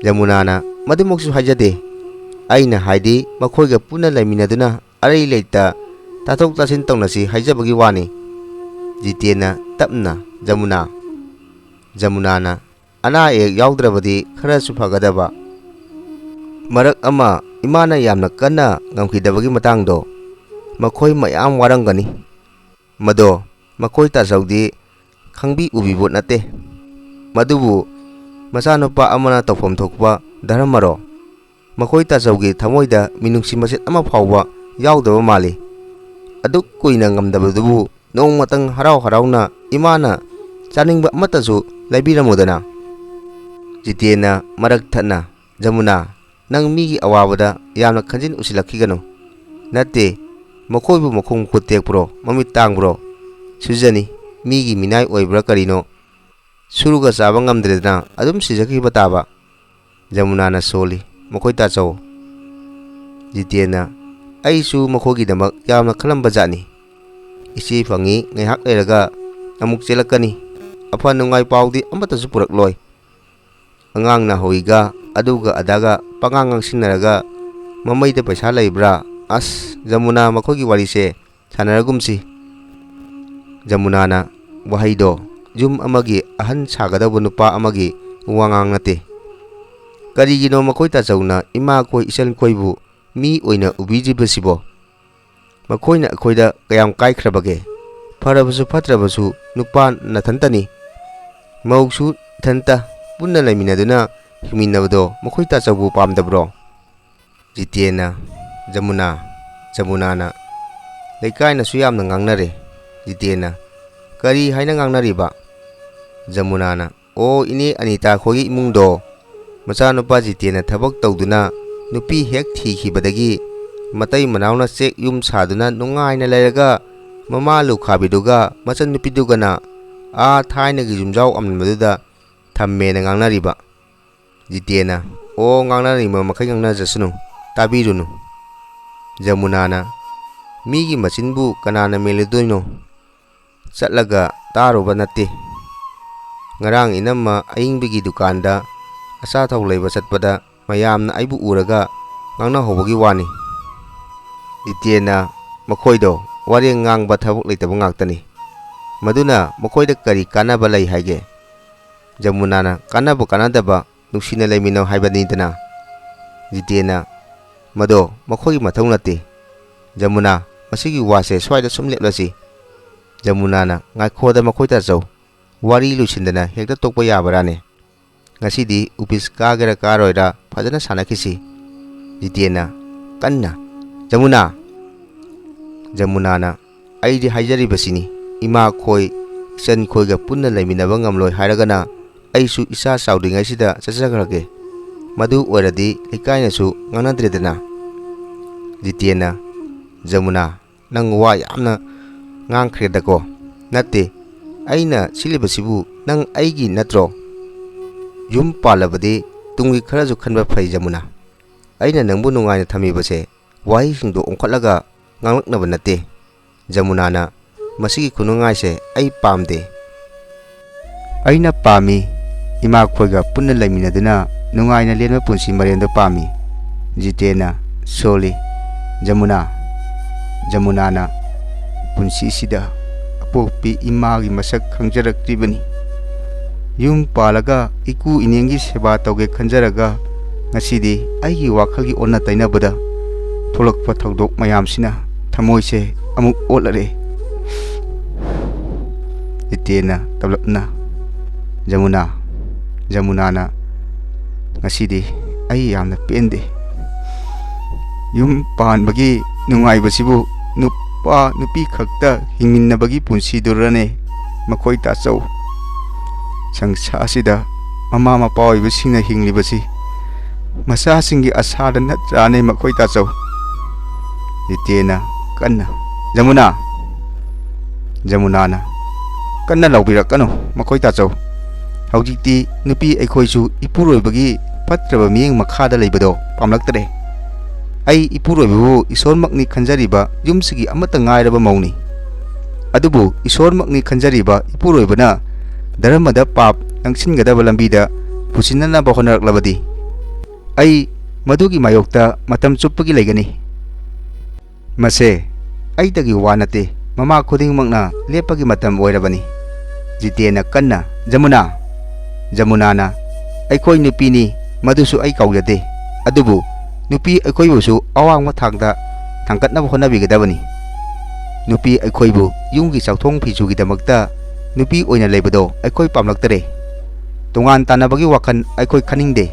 ꯖꯃꯨꯅꯥꯅ, "ꯃꯗꯨꯃꯛꯁꯨ ꯍꯥꯏꯖꯗꯦ꯫ ꯑꯩꯅ ꯍꯥꯏꯗꯤ ꯃꯈꯣꯏꯒ ꯄꯨꯟꯅ ꯂꯩꯃꯤꯟꯅꯗꯨꯅ ꯑꯔꯩ ꯂꯩꯇ ꯇꯥꯊꯣꯛ ꯇꯥꯁꯤꯟ ꯇꯧꯅꯁꯤ ꯍꯥꯏꯖꯕꯒꯤ ꯋꯥꯅꯤ꯫" ꯖꯤꯇꯦꯟꯅ, ꯇꯞꯅ, "ꯖꯃꯨꯅꯥ꯫" ꯖꯃꯨꯅꯥꯅ, "ꯑꯅꯥ ꯑꯌꯦꯛ ꯌꯥꯎꯗ꯭ꯔꯕꯗꯤ ꯈꯔꯁꯨ ꯐꯒꯗꯕ꯫ ꯃꯔꯛ ꯑꯃ ꯏꯃꯥꯅ ꯌꯥꯝꯅ ꯀꯟꯅ ꯉꯝꯈꯤꯗꯕꯒꯤ ꯃꯇꯥꯡꯗꯣ, ꯃꯈꯣꯏ ꯃꯌꯥꯝ ꯋꯥꯔꯝꯒꯅꯤ꯫ ꯃꯗꯣ ꯃꯈꯣꯏ ꯇꯥꯆꯧꯗꯤ ꯈꯪꯕꯤ ꯎꯕꯤꯕꯣ ꯅꯠꯇꯦ꯫ ꯃꯗꯨꯕꯨ ꯃꯆꯥꯅꯨꯄꯥ ꯑꯃꯅ ꯇꯧꯐꯝ ꯊꯣꯛꯄ ꯙꯔꯃꯔꯣ? ꯃꯈꯣꯏ ꯇꯥꯆꯧꯒꯤ ꯊꯃꯣꯏꯗ ꯃꯤꯅꯨꯡꯁꯤ ꯃꯆꯦꯠ ꯑꯃ ꯐꯥꯎꯕ ꯌꯥꯎꯗꯕ ꯃꯥꯜꯂꯤ꯫ ꯑꯗꯨꯛ ꯀꯨꯏꯅ ꯉꯝꯗꯕꯗꯨꯕꯨ ꯅꯣꯡꯃꯇꯪ ꯍꯔꯥꯎ ꯍꯔꯥꯎꯅ ꯏꯃꯥꯅ ꯆꯥꯅꯤꯡꯕ ꯑꯃꯠꯇꯁꯨ ꯂꯩꯕꯤꯔꯝꯃꯨꯗꯅ꯫" ꯖꯤꯇꯦꯟꯅ, ꯃꯔꯛ ꯊꯠꯅ, "ꯖꯃꯨꯅꯥ, ꯅꯪ ꯃꯤꯒꯤ ꯑꯋꯥꯕꯗ ꯌꯥꯝꯅ ꯈꯟꯖꯤꯟ ꯎꯁꯤꯜꯂꯛꯈꯤꯒꯅꯨ꯫ ꯅꯠꯇꯦ, ꯃꯈꯣꯏꯕꯨ ꯃꯈꯣꯡ ꯃꯈꯨꯠ ꯇꯦꯛꯄ꯭ꯔꯣ, ꯃꯃꯤꯠ ꯇꯥꯡꯕ꯭ꯔꯣ? ꯁꯨꯖꯅꯤ, ꯃꯤꯒꯤ ꯃꯤꯅꯥꯏ ꯑꯣꯏꯕ꯭ꯔꯥ ꯀꯔꯤꯅꯣ? ꯁꯨꯔꯒ ꯆꯥꯕ ꯉꯝꯗ꯭ꯔꯦꯗꯅ ꯑꯗꯨꯝ ꯁꯤꯖꯈꯤꯕ ꯇꯥꯕ꯫ ꯖꯃꯨꯅꯥꯅ ꯁꯣꯜꯂꯤ, "ꯃꯈꯣꯏ ꯇꯥꯆꯧ꯫" ꯖꯤꯇꯦꯟꯅ, "ꯑꯩꯁꯨ ꯃꯈꯣꯏꯒꯤꯗꯃꯛ ꯌꯥꯝꯅ ꯈꯜꯂꯝꯕ ꯖꯥꯠꯅꯤ꯫ ꯏꯆꯦ ꯐꯪꯉꯤ, ꯉꯥꯏꯍꯥꯛ ꯂꯩꯔꯒ ꯑꯃꯨꯛ ꯆꯦꯜꯂꯛꯀꯅꯤ꯫ ꯑꯐ ꯅꯨꯡꯉꯥꯏ ꯄꯥꯎꯗꯤ ꯑꯃꯠꯇꯁꯨ ꯄꯨꯔꯛꯂꯣꯏ꯫ ꯑꯉꯥꯡ ꯅꯥꯍꯧꯏꯒ ꯑꯗꯨꯒ ꯑꯗꯥꯒ ꯄꯉꯥꯡ ꯉꯥꯡꯁꯤꯟꯅꯔꯒ ꯃꯃꯩꯗ ꯄꯩꯁꯥ ꯂꯩꯕ꯭ꯔꯥ? ꯑꯁ, ꯖꯃꯨꯅꯥ, ꯃꯈꯣꯏꯒꯤ ꯋꯥꯔꯤꯁꯦ ꯁꯥꯟꯅꯔꯒꯨꯝꯁꯤ꯫" ꯖꯃꯨꯅꯥꯅ ꯋꯥꯍꯩꯗꯣ ꯌꯨꯝ ꯑꯃꯒꯤ ꯑꯍꯟ ꯁꯥꯒꯗꯧꯕ ꯅꯨꯄꯥ ꯑꯃꯒꯤ ꯋꯥꯉꯥꯡ ꯅꯠꯇꯦ꯫ ꯀꯔꯤꯒꯤꯅꯣ ꯃꯈꯣꯏ ꯇꯥꯆꯧꯅ ꯏꯃꯥꯈꯣꯏ ꯏꯆꯟꯈꯣꯏꯕꯨ ꯃꯤ ꯑꯣꯏꯅ ꯎꯕꯤꯗ꯭ꯔꯤꯕꯁꯤꯕꯣ? ꯃꯈꯣꯏꯅ ꯑꯩꯈꯣꯏꯗ ꯀꯌꯥꯝ ꯀꯥꯏꯈ꯭ꯔꯕꯒꯦ? ꯐꯔꯕꯁꯨ ꯐꯠꯇ꯭ꯔꯕꯁꯨ ꯅꯨꯄꯥ ꯅꯊꯟꯇꯅꯤ꯫ ꯃꯧꯁꯨ ꯏꯊꯟꯇ ꯄꯨꯟꯅ ꯂꯩꯃꯤꯟꯅꯗꯨꯅ ꯍꯤꯡꯃꯤꯟꯅꯕꯗꯣ ꯃꯈꯣꯏ ꯇꯥꯆꯧꯕꯨ ꯄꯥꯝꯗꯕ꯭ꯔꯣ? ꯖꯤꯇꯦꯟꯅ, "ꯖꯃꯨꯅꯥ, ꯖꯃꯨꯅꯥꯅ, ꯂꯩꯀꯥꯏꯅꯁꯨ ꯌꯥꯝꯅ ꯉꯥꯡꯅꯔꯦ꯫" ꯖꯤꯇꯦꯟꯅ, "ꯀꯔꯤ ꯍꯥꯏꯅ ꯉꯥꯡꯅꯔꯤꯕ?" ꯖꯃꯨꯅꯥꯅ, "ꯑꯣ, ꯏꯅꯦ ꯑꯅꯤꯇꯥ ꯈꯣꯏꯒꯤ ꯏꯃꯨꯡꯗꯣ, ꯃꯆꯥꯅꯨꯄꯥ ꯖꯤꯇꯦꯟꯅ ꯊꯕꯛ ꯇꯧꯗꯨꯅ ꯅꯨꯄꯤ ꯍꯦꯛ ꯊꯤꯈꯤꯕꯗꯒꯤ ꯃꯇꯩ ꯃꯅꯥꯎꯅ ꯆꯦꯛ ꯌꯨꯝ ꯁꯥꯗꯨꯅ ꯅꯨꯡꯉꯥꯏꯅ ꯂꯩꯔꯒ ꯃꯃꯥ ꯂꯨꯈꯥꯕꯤꯗꯨꯒ ꯃꯆꯟꯅꯨꯄꯤꯗꯨꯒꯅ ꯑꯥ ꯊꯥꯏꯅꯒꯤ ꯌꯨꯝꯖꯥꯎ ꯑꯃꯟꯕꯗꯨꯗ ꯊꯝꯃꯦꯅ ꯉꯥꯡꯅꯔꯤꯕ꯫" ꯖꯤꯇꯦꯟꯅ, "ꯑꯣ, ꯉꯥꯡꯅꯅꯤꯡꯕ ꯃꯈꯩ ꯉꯥꯡꯅꯖꯁꯅꯨ, ꯇꯥꯕꯤꯔꯨꯅꯨ꯫" ꯖꯃꯨꯅꯥꯅ, "ꯃꯤꯒꯤ ꯃꯆꯤꯟꯕꯨ ꯀꯅꯥꯅ ꯃꯦꯜꯂꯨꯗꯣꯏꯅꯣ? ꯆꯠꯂꯒ ꯇꯥꯔꯨꯕ ꯅꯠꯇꯦ꯫ ꯉꯔꯥꯡ ꯏꯅꯝꯃ ꯑꯏꯪꯕꯒꯤ ꯗꯨꯀꯥꯟꯗ ꯑꯆꯥꯊꯥꯎ ꯂꯩꯕ ꯆꯠꯄꯗ ꯃꯌꯥꯝꯅ ꯑꯩꯕꯨ ꯎꯔꯒ ꯉꯥꯡꯅꯍꯧꯕꯒꯤ ꯋꯥꯅꯤ꯫" ꯖꯤꯇꯦꯟꯅ, "ꯃꯈꯣꯏꯗꯣ ꯋꯥꯔꯦꯡ ꯉꯥꯡꯕ ꯊꯕꯛ ꯂꯩꯇꯕ ꯉꯥꯛꯇꯅꯤ꯫ ꯃꯗꯨꯅ ꯃꯈꯣꯏꯗ ꯀꯔꯤ ꯀꯥꯟꯅꯕ ꯂꯩ ꯍꯥꯏꯒꯦ?" ꯖꯃꯨꯅꯥꯅ, "ꯀꯥꯟꯅꯕ ꯀꯥꯟꯅꯗꯕ ꯅꯨꯡꯁꯤꯅ ꯂꯩꯃꯤꯟꯅꯧ ꯍꯥꯏꯕꯅꯤꯗꯅ꯫" ꯖꯤꯇꯦꯟꯅ, "ꯃꯗꯣ ꯃꯈꯣꯏꯒꯤ ꯃꯊꯧ ꯅꯠꯇꯦ꯫ ꯖꯃꯨꯅꯥ, ꯃꯁꯤꯒꯤ ꯋꯥꯁꯦ ꯁ꯭ꯋꯥꯏꯗ ꯁꯨꯝ ꯂꯦꯞꯂꯁꯤ꯫" ꯖꯃꯨꯅꯥꯅ, "ꯉꯥꯏꯈꯣꯗ ꯃꯈꯣꯏ ꯇꯥꯆꯧ, ꯋꯥꯔꯤ ꯂꯣꯏꯁꯤꯟꯗꯅ ꯍꯦꯛꯇ ꯇꯣꯛꯄ ꯌꯥꯕ꯭ꯔꯥꯅꯦ? ꯉꯁꯤꯗꯤ ꯑꯣꯐꯤꯁ ꯀꯥꯒꯦꯔꯥ ꯀꯥꯔꯣꯏꯔꯥ ꯐꯖꯅ ꯁꯥꯟꯅꯈꯤꯁꯤ꯫" ꯖꯤꯇꯦꯟꯅ, ꯀꯟꯅ, "ꯖꯃꯨꯅꯥ!" ꯖꯃꯨꯅꯥꯅ, "ꯑꯩꯗꯤ ꯍꯥꯏꯖꯔꯤꯕꯁꯤꯅꯤ, ꯏꯃꯥ ꯈꯣꯏ, ꯏꯆꯟ ꯈꯣꯏꯒ ꯄꯨꯟꯅ ꯂꯩꯃꯤꯟꯅꯕ ꯉꯝꯂꯣꯏ ꯍꯥꯏꯔꯒꯅ ꯑꯩꯁꯨ ꯏꯆꯥ ꯆꯥꯎꯗ꯭ꯔꯤꯉꯩꯁꯤꯗ ꯆꯠꯆꯈ꯭ꯔꯒꯦ꯫ ꯃꯗꯨ ꯑꯣꯏꯔꯗꯤ ꯂꯩꯀꯥꯏꯅꯁꯨ ꯉꯥꯡꯅꯗ꯭ꯔꯦꯗꯅ꯫" ꯖꯤꯇꯦꯟꯅ, "ꯖꯃꯨꯅꯥ, ꯅꯪ ꯋꯥ ꯌꯥꯝꯅ ꯉꯥꯡꯈ꯭ꯔꯦꯗꯀꯣ꯫ ꯅꯠꯇꯦ, ꯑꯩꯅ ꯁꯤꯜꯂꯤꯕꯁꯤꯕꯨ ꯅꯪ ꯑꯩꯒꯤ ꯅꯠꯇ꯭ꯔꯣ? ꯌꯨꯝ ꯄꯥꯜꯂꯕꯗꯤ ꯇꯨꯡꯒꯤ ꯈꯔꯁꯨ ꯈꯟꯕ ꯐꯩ, ꯖꯃꯨꯅꯥ꯫ ꯑꯩꯅ ꯅꯪꯕꯨ ꯅꯨꯡꯉꯥꯏꯅ ꯊꯝꯃꯤꯕꯁꯦ ꯋꯥꯍꯩꯁꯤꯡꯗꯣ ꯑꯣꯟꯈꯠꯂꯒ ꯉꯥꯡꯂꯛꯅꯕ ꯅꯠꯇꯦ꯫ ꯖꯃꯨꯅꯥꯅ, "ꯃꯁꯤꯒꯤ ꯈꯨꯅꯨꯡꯉꯥꯏꯁꯦ ꯑꯩ ꯄꯥꯝꯗꯦ꯫ ꯑꯩꯅ ꯄꯥꯝꯃꯤ, ꯏꯃꯥꯈꯣꯏꯒ ꯄꯨꯟꯅ ꯂꯩꯃꯤꯟꯅꯗꯨꯅ ꯅꯨꯡꯉꯥꯏꯅ ꯂꯦꯟꯕ ꯄꯨꯟꯁꯤ ꯃꯔꯦꯟꯗꯣ ꯄꯥꯝꯃꯤ꯫" ꯖꯤꯇꯦꯟꯅ, "ꯁꯣꯜꯂꯤ, ꯖꯃꯨꯅꯥ꯫" ꯖꯃꯨꯅꯥꯅ, "ꯄꯨꯟꯁꯤꯁꯤꯗ ꯑꯄꯣꯛꯄꯤ ꯏꯃꯥꯒꯤ ꯃꯁꯛ ꯈꯪꯖꯔꯛꯇ꯭ꯔꯤꯕꯅꯤ꯫ ꯌꯨꯝ ꯄꯥꯜꯂꯒ ꯏꯀꯨ ꯏꯅꯦꯒꯤ ꯁꯦꯕꯥ ꯇꯧꯒꯦ ꯈꯟꯖꯔꯒ ꯉꯁꯤꯗꯤ ꯑꯩꯒꯤ ꯋꯥꯈꯜꯒꯤ ꯑꯣꯟꯅ ꯇꯩꯅꯕꯗ ꯊꯣꯛꯂꯛꯄ ꯊꯧꯗꯣꯛ ꯃꯌꯥꯝꯁꯤꯅ ꯊꯃꯣꯏꯁꯦ ꯑꯃꯨꯛ ꯑꯣꯠꯂꯔꯦ꯫" ꯖꯤꯇꯦꯟꯅ ꯇꯞꯂꯞꯅ, "ꯖꯃꯨꯅꯥ, ꯖꯃꯨꯅꯥꯅ, ꯉꯁꯤꯗꯤ ꯑꯩ ꯌꯥꯝꯅ ꯄꯦꯟꯗꯦ꯫ ꯌꯨꯝ ꯄꯥꯟꯕꯒꯤ ꯅꯨꯡꯉꯥꯏꯕꯁꯤꯕꯨ ꯅꯨꯄꯥ ꯅꯨꯄꯤ ꯈꯛꯇ ꯍꯤꯡꯃꯤꯟꯅꯕꯒꯤ ꯄꯨꯟꯁꯤꯗꯨꯔꯅꯦ ꯃꯈꯣꯏ ꯇꯥꯆꯧ? ꯁꯪꯁꯥꯔꯁꯤꯗ ꯃꯃꯥ ꯃꯄꯥ ꯑꯣꯏꯕꯁꯤꯡꯅ ꯍꯤꯡꯂꯤꯕꯁꯤ ꯃꯆꯥꯁꯤꯡꯒꯤ ꯑꯁꯥꯗ ꯅꯠꯇ꯭ꯔꯥꯅꯦ ꯃꯈꯣꯏ ꯇꯥꯆꯧ?" ꯖꯤꯇꯦꯟꯅ ꯀꯟꯅ, "ꯖꯃꯨꯅꯥ!" ꯖꯃꯨꯅꯥꯅ, "ꯀꯟꯅ ꯂꯥꯎꯕꯤꯔꯛꯀꯅꯨ ꯃꯈꯣꯏ ꯇꯥꯆꯧ꯫ ꯍꯧꯖꯤꯛꯇꯤ ꯅꯨꯄꯤ ꯑꯩꯈꯣꯏꯁꯨ ꯏꯄꯨꯔꯣꯏꯕꯒꯤ ꯐꯠꯇ꯭ꯔꯕ ꯃꯤꯠꯌꯦꯡ ꯃꯈꯥꯗ ꯂꯩꯕꯗꯣ ꯄꯥꯝꯂꯛꯇ꯭ꯔꯦ꯫ ꯑꯩ ꯏꯄꯨꯔꯣꯏꯕꯕꯨ ꯏꯁꯣꯔꯃꯛꯅꯤ ꯈꯟꯖꯔꯤꯕ ꯌꯨꯝꯁꯤꯒꯤ ꯑꯃꯠꯇ ꯉꯥꯏꯔꯕ ꯃꯧꯅꯤ꯫ ꯑꯗꯨꯕꯨ ꯏꯁꯣꯔꯃꯛꯅꯤ ꯈꯟꯖꯔꯤꯕ ꯏꯄꯨꯔꯣꯏꯕꯅ ꯙꯔꯃꯗ ꯄꯥꯞ ꯅꯪꯁꯤꯟꯒꯗꯕ ꯂꯝꯕꯤꯗ ꯄꯨꯁꯤꯟꯅꯅꯕ ꯍꯣꯠꯅꯔꯛꯂꯕꯗꯤ ꯑꯩ ꯃꯗꯨꯒꯤ ꯃꯥꯌꯣꯛꯇ ꯃꯇꯝ ꯆꯨꯞꯄꯒꯤ ꯂꯩꯒꯅꯤ꯫ ꯃꯁꯦ ꯑꯩꯇꯒꯤ ꯋꯥ ꯅꯠꯇꯦ, ꯃꯃꯥ ꯈꯨꯗꯤꯡꯃꯛꯅ ꯂꯦꯞꯄꯒꯤ ꯃꯇꯝ ꯑꯣꯏꯔꯕꯅꯤ꯫" ꯖꯤꯇꯦꯟꯅ ꯀꯟꯅ, "ꯖꯃꯨꯅꯥ!" ꯖꯃꯨꯅꯥꯅ, "ꯑꯩꯈꯣꯏ ꯅꯨꯄꯤꯅꯤ, ꯃꯗꯨꯁꯨ ꯑꯩ ꯀꯥꯎꯖꯗꯦ꯫ ꯑꯗꯨꯕꯨ ꯅꯨꯄꯤ ꯑꯩꯈꯣꯏꯕꯨꯁꯨ ꯑꯋꯥꯡꯕ ꯊꯥꯛꯇ ꯊꯥꯡꯒꯠꯅꯕ ꯍꯣꯠꯅꯕꯤꯒꯗꯕꯅꯤ꯫ ꯅꯨꯄꯤ ꯑꯩꯈꯣꯏꯕꯨ ꯌꯨꯝꯒꯤ ꯆꯥꯛꯊꯣꯡ ꯐꯤꯁꯨꯒꯤꯗꯃꯛꯇ ꯅꯨꯄꯤ ꯑꯣꯏꯅ ꯂꯩꯕꯗꯣ ꯑꯩꯈꯣꯏ ꯄꯥꯝꯂꯛꯇꯔꯦ꯫ ꯇꯣꯉꯥꯟ ꯇꯥꯟꯅꯕꯒꯤ ꯋꯥꯈꯜ ꯑꯩꯈꯣꯏ ꯈꯟꯅꯤꯡꯗꯦ꯫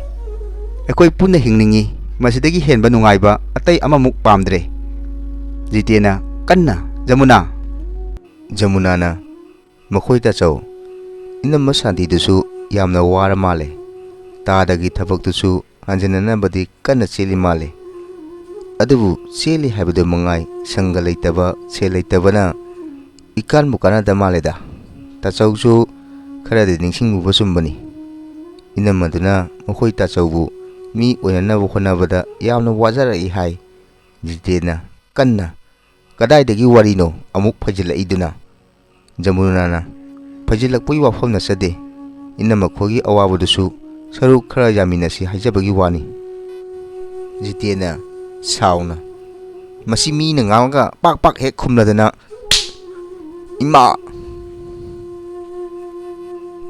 ꯑꯩꯈꯣꯏ ꯄꯨꯟꯅ ꯍꯤꯡꯅꯤꯡꯏ꯫ ꯃꯁꯤꯗꯒꯤ ꯍꯦꯟꯕ ꯅꯨꯡꯉꯥꯏꯕ ꯑꯇꯩ ꯑꯃꯃꯨꯛ ꯄꯥꯝꯗ꯭ꯔꯦ꯫" ꯖꯤꯇꯦꯟꯅ ꯀꯟꯅ, "ꯖꯃꯨꯅꯥ!" ꯖꯃꯨꯅꯥꯅ, "ꯃꯈꯣꯏ ꯇꯥꯆꯧ, ꯏꯅꯝꯃ ꯁꯥꯟꯇꯤꯗꯨꯁꯨ ꯌꯥꯝꯅ ꯋꯥꯔ ꯃꯥꯜꯂꯦ꯫ ꯇꯥꯗꯒꯤ ꯊꯕꯛꯇꯨꯁꯨ ꯍꯟꯖꯤꯟꯅꯅꯕꯗꯤ ꯀꯟꯅ ꯆꯦꯜꯂꯤ ꯃꯥꯜꯂꯦ꯫ ꯑꯗꯨꯕꯨ ꯆꯦꯜꯂꯤ ꯍꯥꯏꯕꯗꯨ ꯃꯉꯥꯏ, ꯁꯪꯒ ꯂꯩꯇꯕ, ꯁꯦꯜ ꯂꯩꯇꯕꯅ ꯏꯀꯥꯟꯕꯨ ꯀꯥꯟꯅꯗ ꯃꯥꯜꯂꯦꯗ꯫ ꯇꯥꯆꯧꯁꯨ ꯈꯔꯗꯤ ꯅꯤꯡꯁꯤꯡꯂꯨꯕ ꯆꯨꯝꯕꯅꯤ꯫ ꯏꯅꯝꯃꯗꯨꯅ ꯃꯈꯣꯏ ꯇꯥꯆꯧꯕꯨ ꯃꯤ ꯑꯣꯏꯅꯅꯕ ꯍꯣꯠꯅꯕꯗ ꯌꯥꯝꯅ ꯋꯥꯖꯔꯛꯏ ꯍꯥꯏ꯫ ꯖꯤꯇꯦꯟꯅ ꯀꯟꯅ, "ꯀꯗꯥꯏꯗꯒꯤ ꯋꯥꯔꯤꯅꯣ ꯑꯃꯨꯛ ꯐꯩꯖꯤꯜꯂꯛꯏꯗꯨꯅ?" ꯖꯃꯨꯅꯥꯅ, "ꯐꯩꯖꯤꯜꯂꯛꯄꯒꯤ ꯋꯥꯐꯝ ꯅꯠꯆꯗꯦ꯫ ꯏꯅꯝꯃ ꯈꯣꯏꯒꯤ ꯑꯋꯥꯕꯗꯨꯁꯨ ꯁꯔꯨꯛ ꯈꯔ ꯌꯥꯃꯤꯟꯅꯁꯤ ꯍꯥꯏꯖꯕꯒꯤ ꯋꯥꯅꯤ꯫" ꯖꯤꯇꯦꯟꯅ ꯁꯥꯎꯅ, "ꯃꯁꯤ ꯃꯤꯅ ꯉꯥꯡꯂꯒ ꯄꯥꯛ ꯄꯥꯛ ꯍꯦꯛ ꯈꯨꯝꯂꯗꯅ, ꯏꯃꯥ!"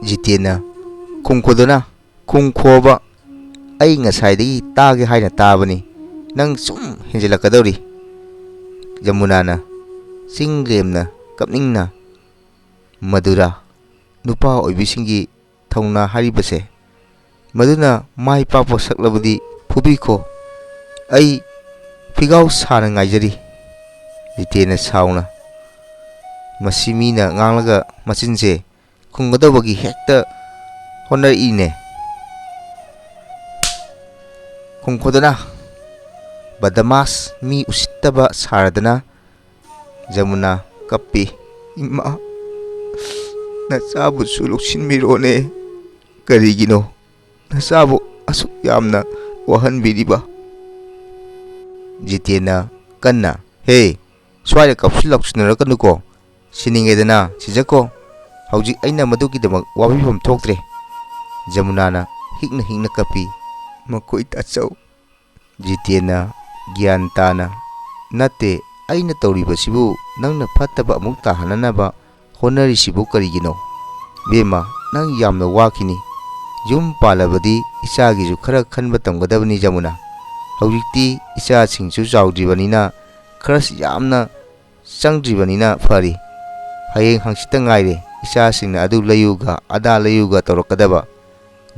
ꯖꯤꯇꯦꯟꯅ, "ꯈꯨꯝꯈꯣꯗꯅ, ꯈꯨꯝꯈꯣꯕ꯫ ꯑꯩ ꯉꯁꯥꯏꯗꯒꯤ ꯇꯥꯒꯦ ꯍꯥꯏꯅ ꯇꯥꯕꯅꯤ꯫ ꯅꯪ ꯁꯨꯝ ꯍꯦꯟꯖꯤꯜꯂꯛꯀꯗꯧꯔꯤ꯫" ꯖꯃꯨꯅꯥꯅ ꯆꯤꯡ ꯂꯦꯝꯅ ꯀꯞꯅꯤꯡꯅ, "ꯃꯗꯨꯔꯥ ꯅꯨꯄꯥ ꯑꯣꯏꯕꯤꯁꯤꯡꯒꯤ ꯊꯧꯅꯥ ꯍꯥꯏꯔꯤꯕꯁꯦ꯫ ꯃꯗꯨꯅ ꯃꯥꯏ ꯄꯥꯛꯄ ꯁꯛꯂꯕꯗꯤ ꯐꯨꯕꯤꯈꯣ꯫ ꯑꯩ ꯐꯤꯒꯥꯎ ꯁꯥꯅ ꯉꯥꯏꯖꯔꯤ꯫" ꯖꯤꯇꯦꯟꯅ ꯁꯥꯎꯅ, "ꯃꯁꯤ ꯃꯤꯅ ꯉꯥꯡꯂꯒ ꯃꯆꯤꯟꯁꯦ ꯈꯨꯝꯒꯗꯧꯕꯒꯤ ꯍꯦꯛꯇ ꯍꯣꯠꯅꯔꯛꯏꯅꯦ꯫ ꯈꯨꯝꯈꯣꯗꯅ, ꯕꯗꯃꯥꯁ, ꯃꯤ ꯎꯁꯤꯠꯇꯕ ꯁꯥꯔꯗꯅ꯫" ꯖꯃꯨꯅꯥ ꯀꯞꯄꯤ, "ꯏꯃꯥ, ꯅꯆꯥꯕꯨꯁꯨ ꯂꯧꯁꯤꯟꯕꯤꯔꯣꯅꯦ꯫ ꯀꯔꯤꯒꯤꯅꯣ ꯅꯆꯥꯕꯨ ꯑꯁꯨꯛ ꯌꯥꯝꯅ ꯋꯥꯍꯟꯕꯤꯔꯤꯕ?" ꯖꯤꯇꯦꯟꯅ ꯀꯟꯅ, "ꯍꯦ, ꯁ꯭ꯋꯥꯏꯗ ꯀꯥꯞꯁꯤꯜ ꯂꯥꯎꯁꯤꯟꯅꯔꯛꯀꯅꯨꯀꯣ꯫ ꯁꯤꯅꯤꯡꯉꯦꯗꯅ ꯁꯤꯖꯈꯣ꯫ ꯍꯧꯖꯤꯛ ꯑꯩꯅ ꯃꯗꯨꯒꯤꯗꯃꯛ ꯋꯥꯕꯤꯐꯝ ꯊꯣꯛꯇ꯭ꯔꯦ꯫" ꯖꯃꯨꯅꯥꯅ ꯍꯤꯛꯅ ꯍꯤꯛꯅ ꯀꯞꯄꯤ, "ꯃꯈꯣꯏ ꯇꯥꯆꯧ꯫" ꯖꯤꯇꯦꯟꯅ ꯒ꯭ꯌꯥꯟ ꯇꯥꯅ, "ꯅꯠꯇꯦ, ꯑꯩꯅ ꯇꯧꯔꯤꯕꯁꯤꯕꯨ ꯅꯪꯅ ꯐꯠꯇꯕ ꯑꯃꯨꯛ ꯇꯥꯍꯟꯅꯅꯕ ꯍꯣꯠꯅꯔꯤꯁꯤꯕꯨ ꯀꯔꯤꯒꯤꯅꯣ? ꯕꯦꯝꯃ, ꯅꯪ ꯌꯥꯝꯅ ꯋꯥꯈꯤꯅꯤ꯫ ꯌꯨꯝ ꯄꯥꯜꯂꯕꯗꯤ ꯏꯆꯥꯒꯤꯁꯨ ꯈꯔ ꯈꯟꯕ ꯇꯝꯒꯗꯕꯅꯤ ꯖꯃꯨꯅꯥ꯫ ꯍꯧꯖꯤꯛꯇꯤ ꯏꯆꯥꯁꯤꯡꯁꯨ ꯆꯥꯎꯗ꯭ꯔꯤꯕꯅꯤꯅ ꯈꯔꯁꯨ ꯌꯥꯝꯅ ꯆꯪꯗ꯭ꯔꯤꯕꯅꯤꯅ ꯐꯔꯤ꯫ ꯍꯌꯦꯡ ꯍꯪꯆꯤꯠꯇ ꯉꯥꯏꯔꯦ ꯏꯆꯥꯁꯤꯡꯅ ꯑꯗꯨ ꯂꯩꯌꯨꯒ ꯑꯗꯥ ꯂꯩꯌꯨꯒ ꯇꯧꯔꯛꯀꯗꯕ꯫"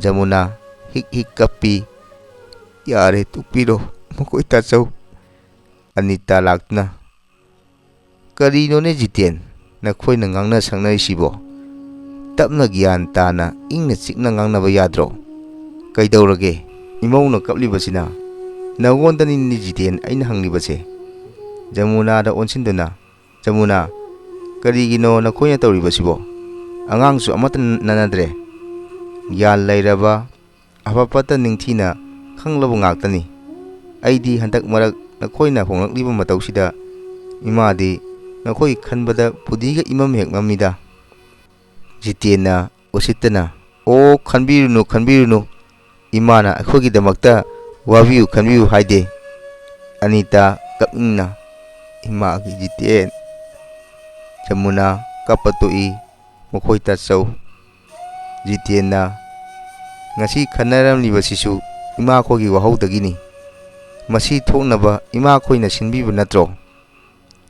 ꯖꯃꯨꯅꯥ ꯍꯤꯛ ꯍꯤꯛ ꯀꯞꯄꯤ, "ꯌꯥꯔꯦ, ꯇꯣꯛꯄꯤꯔꯣ, ꯃꯈꯣꯏ ꯇꯥꯆꯧ꯫" ꯑꯅꯤꯇꯥ ꯂꯥꯛꯇꯨꯅ, "ꯀꯔꯤꯅꯣꯅꯦ ꯖꯤꯇꯦꯟ, ꯅꯈꯣꯏꯅ ꯉꯥꯡꯅ ꯁꯛꯅꯔꯤꯁꯤꯕꯣ? ꯇꯞꯅ ꯒ꯭ꯌꯥꯟ ꯇꯥꯅ ꯏꯪꯅ ꯆꯤꯛꯅ ꯉꯥꯡꯅꯕ ꯌꯥꯗ꯭ꯔꯣ? ꯀꯩꯗꯧꯔꯒꯦ? ꯏꯃꯧꯅ ꯀꯞꯂꯤꯕꯁꯤꯅ ꯅꯉꯣꯟꯗꯅꯤꯅꯦ ꯖꯤꯇꯦꯟ ꯑꯩꯅ ꯍꯪꯂꯤꯕꯁꯦ꯫" ꯖꯃꯨꯅꯥꯗ ꯑꯣꯟꯁꯤꯟꯗꯨꯅ, "ꯖꯃꯨꯅꯥ, ꯀꯔꯤꯒꯤꯅꯣ ꯅꯈꯣꯏꯅ ꯇꯧꯔꯤꯕꯁꯤꯕꯣ? ꯑꯉꯥꯡꯁꯨ ꯑꯃꯠꯇ ꯅꯠꯅꯗ꯭ꯔꯦ꯫ ꯒ꯭ꯌꯥꯟ ꯂꯩꯔꯕ, ꯑꯐ ꯐꯠꯇ ꯅꯤꯡꯊꯤꯅ ꯈꯪꯂꯕ ꯉꯥꯛꯇꯅꯤ꯫ ꯑꯩꯗꯤ ꯍꯟꯗꯛ ꯃꯔꯛ ꯅꯈꯣꯏꯅ ꯍꯣꯡꯂꯛꯂꯤꯕ ꯃꯇꯧꯁꯤꯗ ꯏꯃꯥꯗꯤ ꯅꯈꯣꯏ ꯈꯟꯕꯗ ꯄꯨꯗꯤꯒ ꯏꯃꯝ ꯍꯦꯛ ꯃꯝꯃꯤꯗ꯫" ꯖꯤꯇꯦꯟꯅ ꯎꯁꯤꯠꯇꯅ, "ꯑꯣ, ꯈꯟꯕꯤꯔꯨꯅꯨ, ꯈꯟꯕꯤꯔꯨꯅꯨ, ꯏꯃꯥꯅ ꯑꯩꯈꯣꯏꯒꯤꯗꯃꯛꯇ ꯋꯥꯕꯤꯌꯨ ꯈꯟꯕꯤꯌꯨ ꯍꯥꯏꯗꯦ꯫" ꯑꯅꯤꯇꯥ ꯀꯞꯅꯤꯡꯅ, "ꯏꯃꯥꯒꯤ ꯖꯤꯇꯦꯟ꯫" ꯖꯃꯨꯅꯥ ꯀꯞꯄ ꯇꯣꯛꯏ꯫ ꯃꯈꯣꯏ ꯇꯥꯆꯧ ꯖꯤꯇꯦꯟꯅ, "ꯉꯁꯤ ꯈꯟꯅꯔꯝꯂꯤꯕꯁꯤꯁꯨ ꯏꯃꯥꯈꯣꯏꯒꯤ ꯋꯥꯍꯧꯗꯒꯤꯅꯤ꯫ ꯃꯁꯤ ꯊꯣꯛꯅꯕ ꯏꯃꯥꯈꯣꯏꯅ ꯁꯤꯟꯕꯤꯕ ꯅꯠꯇ꯭ꯔꯣ?"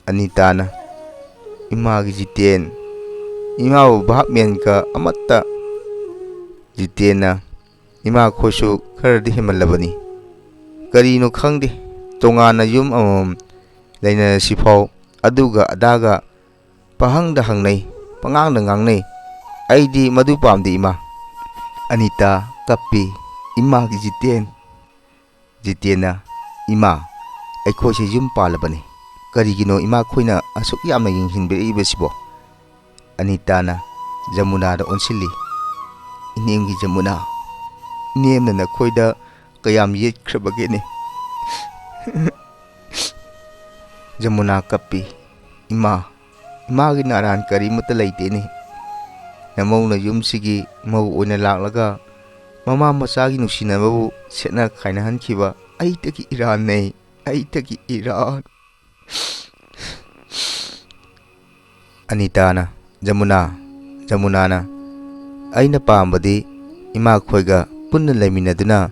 ꯑꯅꯤꯇꯥꯅ, "ꯏꯃꯥꯒꯤ ꯖꯤꯇꯦꯟ, ꯏꯃꯥꯕꯨ ꯚꯥꯞ ꯃꯦꯟꯒ ꯑꯃꯠꯇ꯫" ꯖꯤꯇꯦꯟꯅ, "ꯏꯃꯥꯈꯣꯏꯁꯨ ꯈꯔꯗꯤ ꯍꯦꯟꯃꯜꯂꯕꯅꯤ꯫ ꯀꯔꯤꯅꯣ ꯈꯪꯗꯦ, ꯇꯣꯉꯥꯟꯅ ꯌꯨꯝ ꯑꯃꯃꯝ ꯂꯩꯅꯔꯁꯤꯐꯥꯎ ꯑꯗꯨꯒ ꯑꯗꯥꯒ ꯄꯪꯍꯪꯗ ꯍꯪꯅꯩ, ꯄꯉꯥꯡꯗ ꯉꯥꯡꯅꯩ꯫ ꯑꯩꯗꯤ ꯃꯗꯨ ꯄꯥꯝꯗꯦ, ꯏꯃꯥ꯫" ꯑꯅꯤꯇꯥ ꯀꯞꯄꯤ, "ꯏꯃꯥꯒꯤ ꯖꯤꯇꯦꯟ꯫" ꯖꯤꯇꯦꯟꯅ, "ꯏꯃꯥ, ꯑꯩꯈꯣꯏꯁꯦ ꯌꯨꯝ ꯄꯥꯜꯂꯕꯅꯤ꯫ ꯀꯔꯤꯒꯤꯅꯣ ꯏꯃꯥꯈꯣꯏꯅ ꯑꯁꯨꯛ ꯌꯥꯝꯅ ꯌꯦꯡꯁꯤꯟꯕꯤꯔꯛꯏꯕꯁꯤꯕꯣ?" ꯑꯅꯤꯇꯥꯅ ꯖꯃꯨꯅꯥꯗ ꯑꯣꯟꯁꯤꯜꯂꯤ꯫ "ꯏꯅꯦꯝꯒꯤ ꯖꯃꯨꯅꯥ, ꯏꯅꯦꯝꯅ ꯅꯈꯣꯏꯗ ꯀꯌꯥꯝ ꯌꯦꯠꯈ꯭ꯔꯕꯒꯦꯅꯦ?" ꯖꯃꯨꯅꯥ ꯀꯞꯄꯤ, "ꯏꯃꯥ, ꯏꯃꯥꯒꯤ ꯅꯥꯔꯥꯟ ꯀꯔꯤꯃꯠꯇ ꯂꯩꯇꯦꯅꯦ꯫ ꯅꯃꯧꯅ ꯌꯨꯝꯁꯤꯒꯤ ꯃꯧ ꯑꯣꯏꯅ ꯂꯥꯛꯂꯒ ꯃꯃꯥ ꯃꯆꯥꯒꯤ ꯅꯨꯡꯁꯤꯅꯕꯕꯨ ꯁꯦꯠꯅ ꯈꯥꯏꯅꯍꯟꯈꯤꯕ ꯑꯩꯇꯒꯤ ꯏꯔꯥꯟꯅꯦ, ꯑꯩꯇꯒꯤ ꯏꯔꯥꯟ꯫" ꯑꯅꯤꯇꯥꯅ, "ꯖꯃꯨꯅꯥ, ꯖꯃꯨꯅꯥꯅ, ꯑꯩꯅ ꯄꯥꯝꯕꯗꯤ ꯏꯃꯥꯈꯣꯏꯒ ꯄꯨꯟꯅ ꯂꯩꯃꯤꯟꯅꯗꯨꯅ,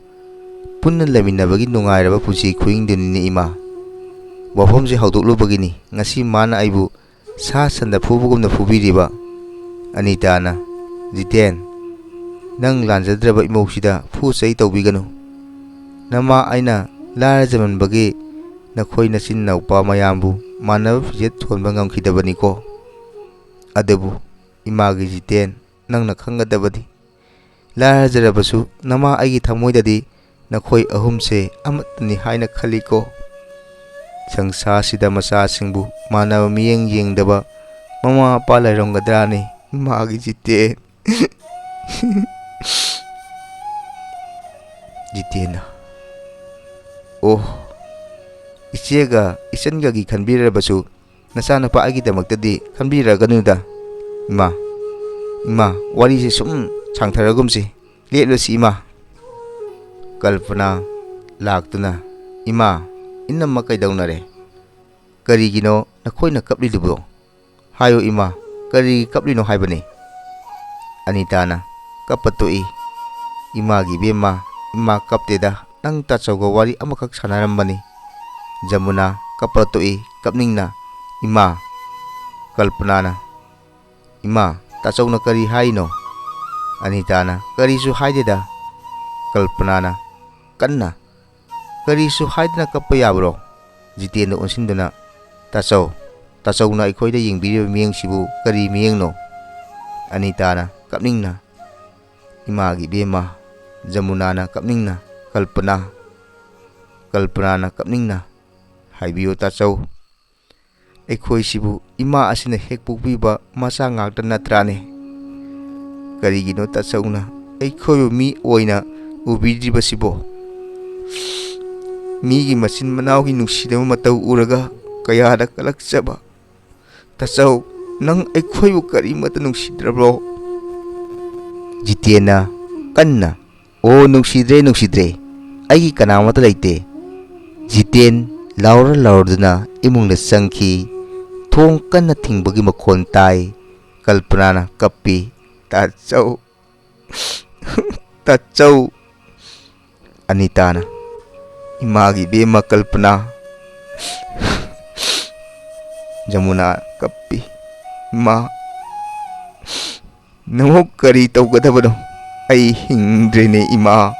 ꯄꯨꯟꯅ ꯂꯩꯃꯤꯟꯅꯕꯒꯤ ꯅꯨꯡꯉꯥꯏꯔꯕ ꯄꯨꯟꯁꯤ ꯈꯨꯍꯤꯡꯗꯨꯅꯤꯅꯦ, ꯏꯃꯥ꯫ ꯋꯥꯐꯝꯁꯦ ꯍꯧꯗꯣꯛꯂꯨꯕꯒꯤꯅꯤ ꯉꯁꯤ ꯃꯥꯅ ꯑꯩꯕꯨ ꯁꯥ ꯁꯟꯗ ꯐꯨꯕꯒꯨꯝꯅ ꯐꯨꯕꯤꯔꯤꯕ꯫" ꯑꯅꯤꯇꯥꯅ, "ꯖꯤꯇꯦꯟ, ꯅꯪ ꯂꯥꯟꯖꯗ꯭ꯔꯕ ꯏꯃꯧꯁꯤꯗ ꯐꯨ ꯆꯩ ꯇꯧꯕꯤꯒꯅꯨ꯫ ꯅꯃꯥ ꯑꯩꯅ ꯂꯥꯏꯔꯖꯃꯟꯕꯒꯤ ꯅꯈꯣꯏ ꯅꯆꯤꯟ ꯅꯅꯥꯎꯄꯥ ꯃꯌꯥꯝꯕꯨ ꯃꯥꯟꯅꯕ ꯐꯤꯖꯦꯠ ꯊꯣꯟꯕ ꯉꯝꯈꯤꯗꯕꯅꯤꯀꯣ꯫ ꯑꯗꯨꯕꯨ ꯏꯃꯥꯒꯤ ꯖꯤꯇꯦꯟ, ꯅꯪꯅ ꯈꯪꯒꯗꯕꯗꯤ, ꯂꯥꯏꯔꯖꯔꯕꯁꯨ ꯅꯃꯥ ꯑꯩꯒꯤ ꯊꯃꯣꯏꯗꯗꯤ ꯅꯈꯣꯏ ꯑꯍꯨꯝꯁꯦ ꯑꯃꯠꯇꯅꯤ ꯍꯥꯏꯅ ꯈꯜꯂꯤꯀꯣ꯫ ꯁꯪꯁꯥꯔꯁꯤꯗ ꯃꯆꯥꯁꯤꯡꯕꯨ ꯃꯥꯟꯅꯕ ꯃꯤꯠꯌꯦꯡ ꯌꯦꯡꯗꯕ ꯃꯃꯥ ꯃꯄꯥ ꯂꯩꯔꯝꯒꯗ꯭ꯔꯥꯅꯦ? ꯏꯃꯥꯒꯤ ꯖꯤꯇꯦꯟ꯫ ꯖꯤꯇꯦꯟꯅ, "ꯑꯣ, ꯏꯆꯦꯒ ꯏꯆꯟꯒꯒꯤ ꯈꯟꯕꯤꯔꯕꯁꯨ ꯅꯆꯥꯅꯨꯄꯥ ꯑꯩꯒꯤꯗꯃꯛꯇꯗꯤ ꯈꯟꯕꯤꯔꯒꯅꯨꯗ꯫ ꯏꯃꯥ, ꯏꯃꯥ, ꯋꯥꯔꯤꯁꯦ ꯁꯨꯝ ꯁꯥꯡꯊꯔꯒꯨꯝꯁꯤ꯫ ꯂꯦꯞꯂꯁꯤ ꯏꯃꯥ꯫" ꯀꯜꯄꯅꯥ ꯂꯥꯛꯇꯨꯅ, "ꯏꯃꯥ, ꯏꯅꯝꯃ ꯀꯩꯗꯧꯅꯔꯦ? ꯀꯔꯤꯒꯤꯅꯣ ꯅꯈꯣꯏꯅ ꯀꯞꯂꯤꯗꯨꯕꯣ? ꯍꯥꯏꯌꯨ ꯏꯃꯥ, ꯀꯔꯤꯒꯤ ꯀꯞꯂꯤꯅꯣ ꯍꯥꯏꯕꯅꯤ?" ꯑꯅꯤꯇꯥꯅ ꯀꯞꯄ ꯇꯣꯛꯏ꯫ "ꯏꯃꯥꯒꯤ ꯏꯕꯦꯝꯃ, ꯏꯃꯥ ꯀꯞꯇꯦꯗ, ꯅꯪ ꯇꯥꯆꯧꯒ ꯋꯥꯔꯤ ꯑꯃꯈꯛ ꯁꯥꯟꯅꯔꯝꯕꯅꯤ꯫" ꯖꯃꯨꯅꯥ ꯀꯞꯄ ꯇꯣꯛꯏ, ꯀꯞꯅꯤꯡꯅ꯫ "ꯏꯃꯥ꯫" ꯀꯜꯄꯅꯥꯅ, "ꯏꯃꯥ, ꯇꯥꯆꯧꯅ ꯀꯔꯤ ꯍꯥꯏꯅꯣ?" ꯑꯅꯤꯇꯥꯅ, "ꯀꯔꯤꯁꯨ ꯍꯥꯏꯗꯦꯗ꯫" ꯀꯜꯄꯅꯥꯅ ꯀꯟꯅ, "ꯀꯔꯤꯁꯨ ꯍꯥꯏꯗꯅ ꯀꯞꯄ ꯌꯥꯕ꯭ꯔꯣ?" ꯖꯤꯇꯦꯟꯗ ꯑꯣꯟꯁꯤꯟꯗꯨꯅ, "ꯇꯥꯆꯧ, ꯇꯥꯆꯧꯅ ꯑꯩꯈꯣꯏꯗ ꯌꯦꯡꯕꯤꯔꯤꯕ ꯃꯤꯠꯌꯦꯡꯁꯤꯕꯨ ꯀꯔꯤ ꯃꯤꯠꯌꯦꯡꯅꯣ?" ꯑꯅꯤꯇꯥꯅ ꯀꯞꯅꯤꯡꯅ, "ꯏꯃꯥꯒꯤ ꯏꯕꯦꯝꯃ꯫" ꯖꯃꯨꯅꯥꯅ ꯀꯞꯅꯤꯡꯅ, "ꯀꯜꯄꯅꯥ꯫" ꯀꯜꯄꯅꯥꯅ ꯀꯞꯅꯤꯡꯅ, "ꯍꯥꯏꯕꯤꯌꯨ ꯇꯥꯆꯧ, ꯑꯩꯈꯣꯏꯁꯤꯕꯨ ꯏꯃꯥ ꯑꯁꯤꯅ ꯍꯦꯛ ꯄꯣꯛꯄꯤꯕ ꯃꯆꯥ ꯉꯥꯛꯇ ꯅꯠꯇ꯭ꯔꯥꯅꯦ? ꯀꯔꯤꯒꯤꯅꯣ ꯇꯥꯆꯧꯅ ꯑꯩꯈꯣꯏꯕꯨ ꯃꯤ ꯑꯣꯏꯅ ꯎꯕꯤꯗ꯭ꯔꯤꯕꯁꯤꯕꯣ? ꯃꯤꯒꯤ ꯃꯆꯤꯟ ꯃꯅꯥꯎꯒꯤ ꯅꯨꯡꯁꯤꯅꯕ ꯃꯇꯧ ꯎꯔꯒ ꯀꯌꯥꯗ ꯀꯂꯛꯆꯕ꯫ ꯇꯥꯆꯧ, ꯅꯪ ꯑꯩꯈꯣꯏꯕꯨ ꯀꯔꯤꯃꯠꯇ ꯅꯨꯡꯁꯤꯗ꯭ꯔꯕ꯭ꯔꯣ?" ꯖꯤꯇꯦꯟꯅ ꯀꯟꯅ, "ꯑꯣ, ꯅꯨꯡꯁꯤꯗ꯭ꯔꯦ, ꯅꯨꯡꯁꯤꯗ꯭ꯔꯦ꯫ ꯑꯩꯒꯤ ꯀꯅꯥꯃꯠꯇ ꯂꯩꯇꯦ꯫" ꯖꯤꯇꯦꯟ ꯂꯥꯎꯔ ꯂꯥꯎꯔꯗꯨꯅ ꯏꯃꯨꯡꯗ ꯆꯪꯈꯤ꯫ ꯊꯣꯡ ꯀꯟꯅ ꯊꯤꯡꯕꯒꯤ ꯃꯈꯣꯟ ꯇꯥꯏ꯫ ꯀꯜꯄꯅꯥꯅ ꯀꯞꯄꯤ꯫ "ꯇꯥꯆꯧ, ꯇꯥꯆꯧ꯫" ꯑꯅꯤꯇꯥꯅ, "ꯏꯃꯥꯒꯤ ꯏꯕꯦꯝꯃ ꯀꯜꯄꯅꯥ꯫" ꯖꯃꯨꯅꯥ ꯀꯞꯄꯤ꯫ "ꯏꯃꯥ, ꯅꯃꯨꯛ ꯀꯔꯤ ꯇꯧꯒꯗꯕꯅꯣ? ꯑꯩ ꯍꯤꯡꯗ꯭ꯔꯦꯅꯦ ꯏꯃꯥ꯫"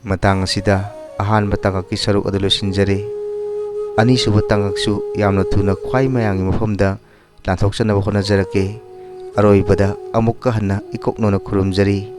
ꯃꯇꯥꯡ ꯑꯁꯤꯗ ꯑꯍꯥꯟꯕ ꯇꯥꯡꯀꯛꯀꯤ ꯁꯔꯨꯛ ꯑꯗꯨ ꯂꯣꯏꯁꯤꯟꯖꯔꯦ꯫ ꯑꯅꯤꯁꯨꯕ ꯇꯥꯡꯀꯛꯁꯨ ꯌꯥꯝꯅ ꯊꯨꯅ ꯈ꯭ꯋꯥꯏ ꯃꯌꯥꯝꯒꯤ ꯃꯐꯝꯗ ꯂꯥꯟꯊꯣꯛꯆꯅꯕ ꯍꯣꯠꯅꯖꯔꯛꯀꯦ꯫ ꯑꯔꯣꯏꯕꯗ ꯑꯃꯨꯛꯀ ꯍꯟꯅ ꯏꯀꯣꯛ ꯅꯧꯅ ꯈꯨꯔꯨꯝꯖꯔꯤ꯫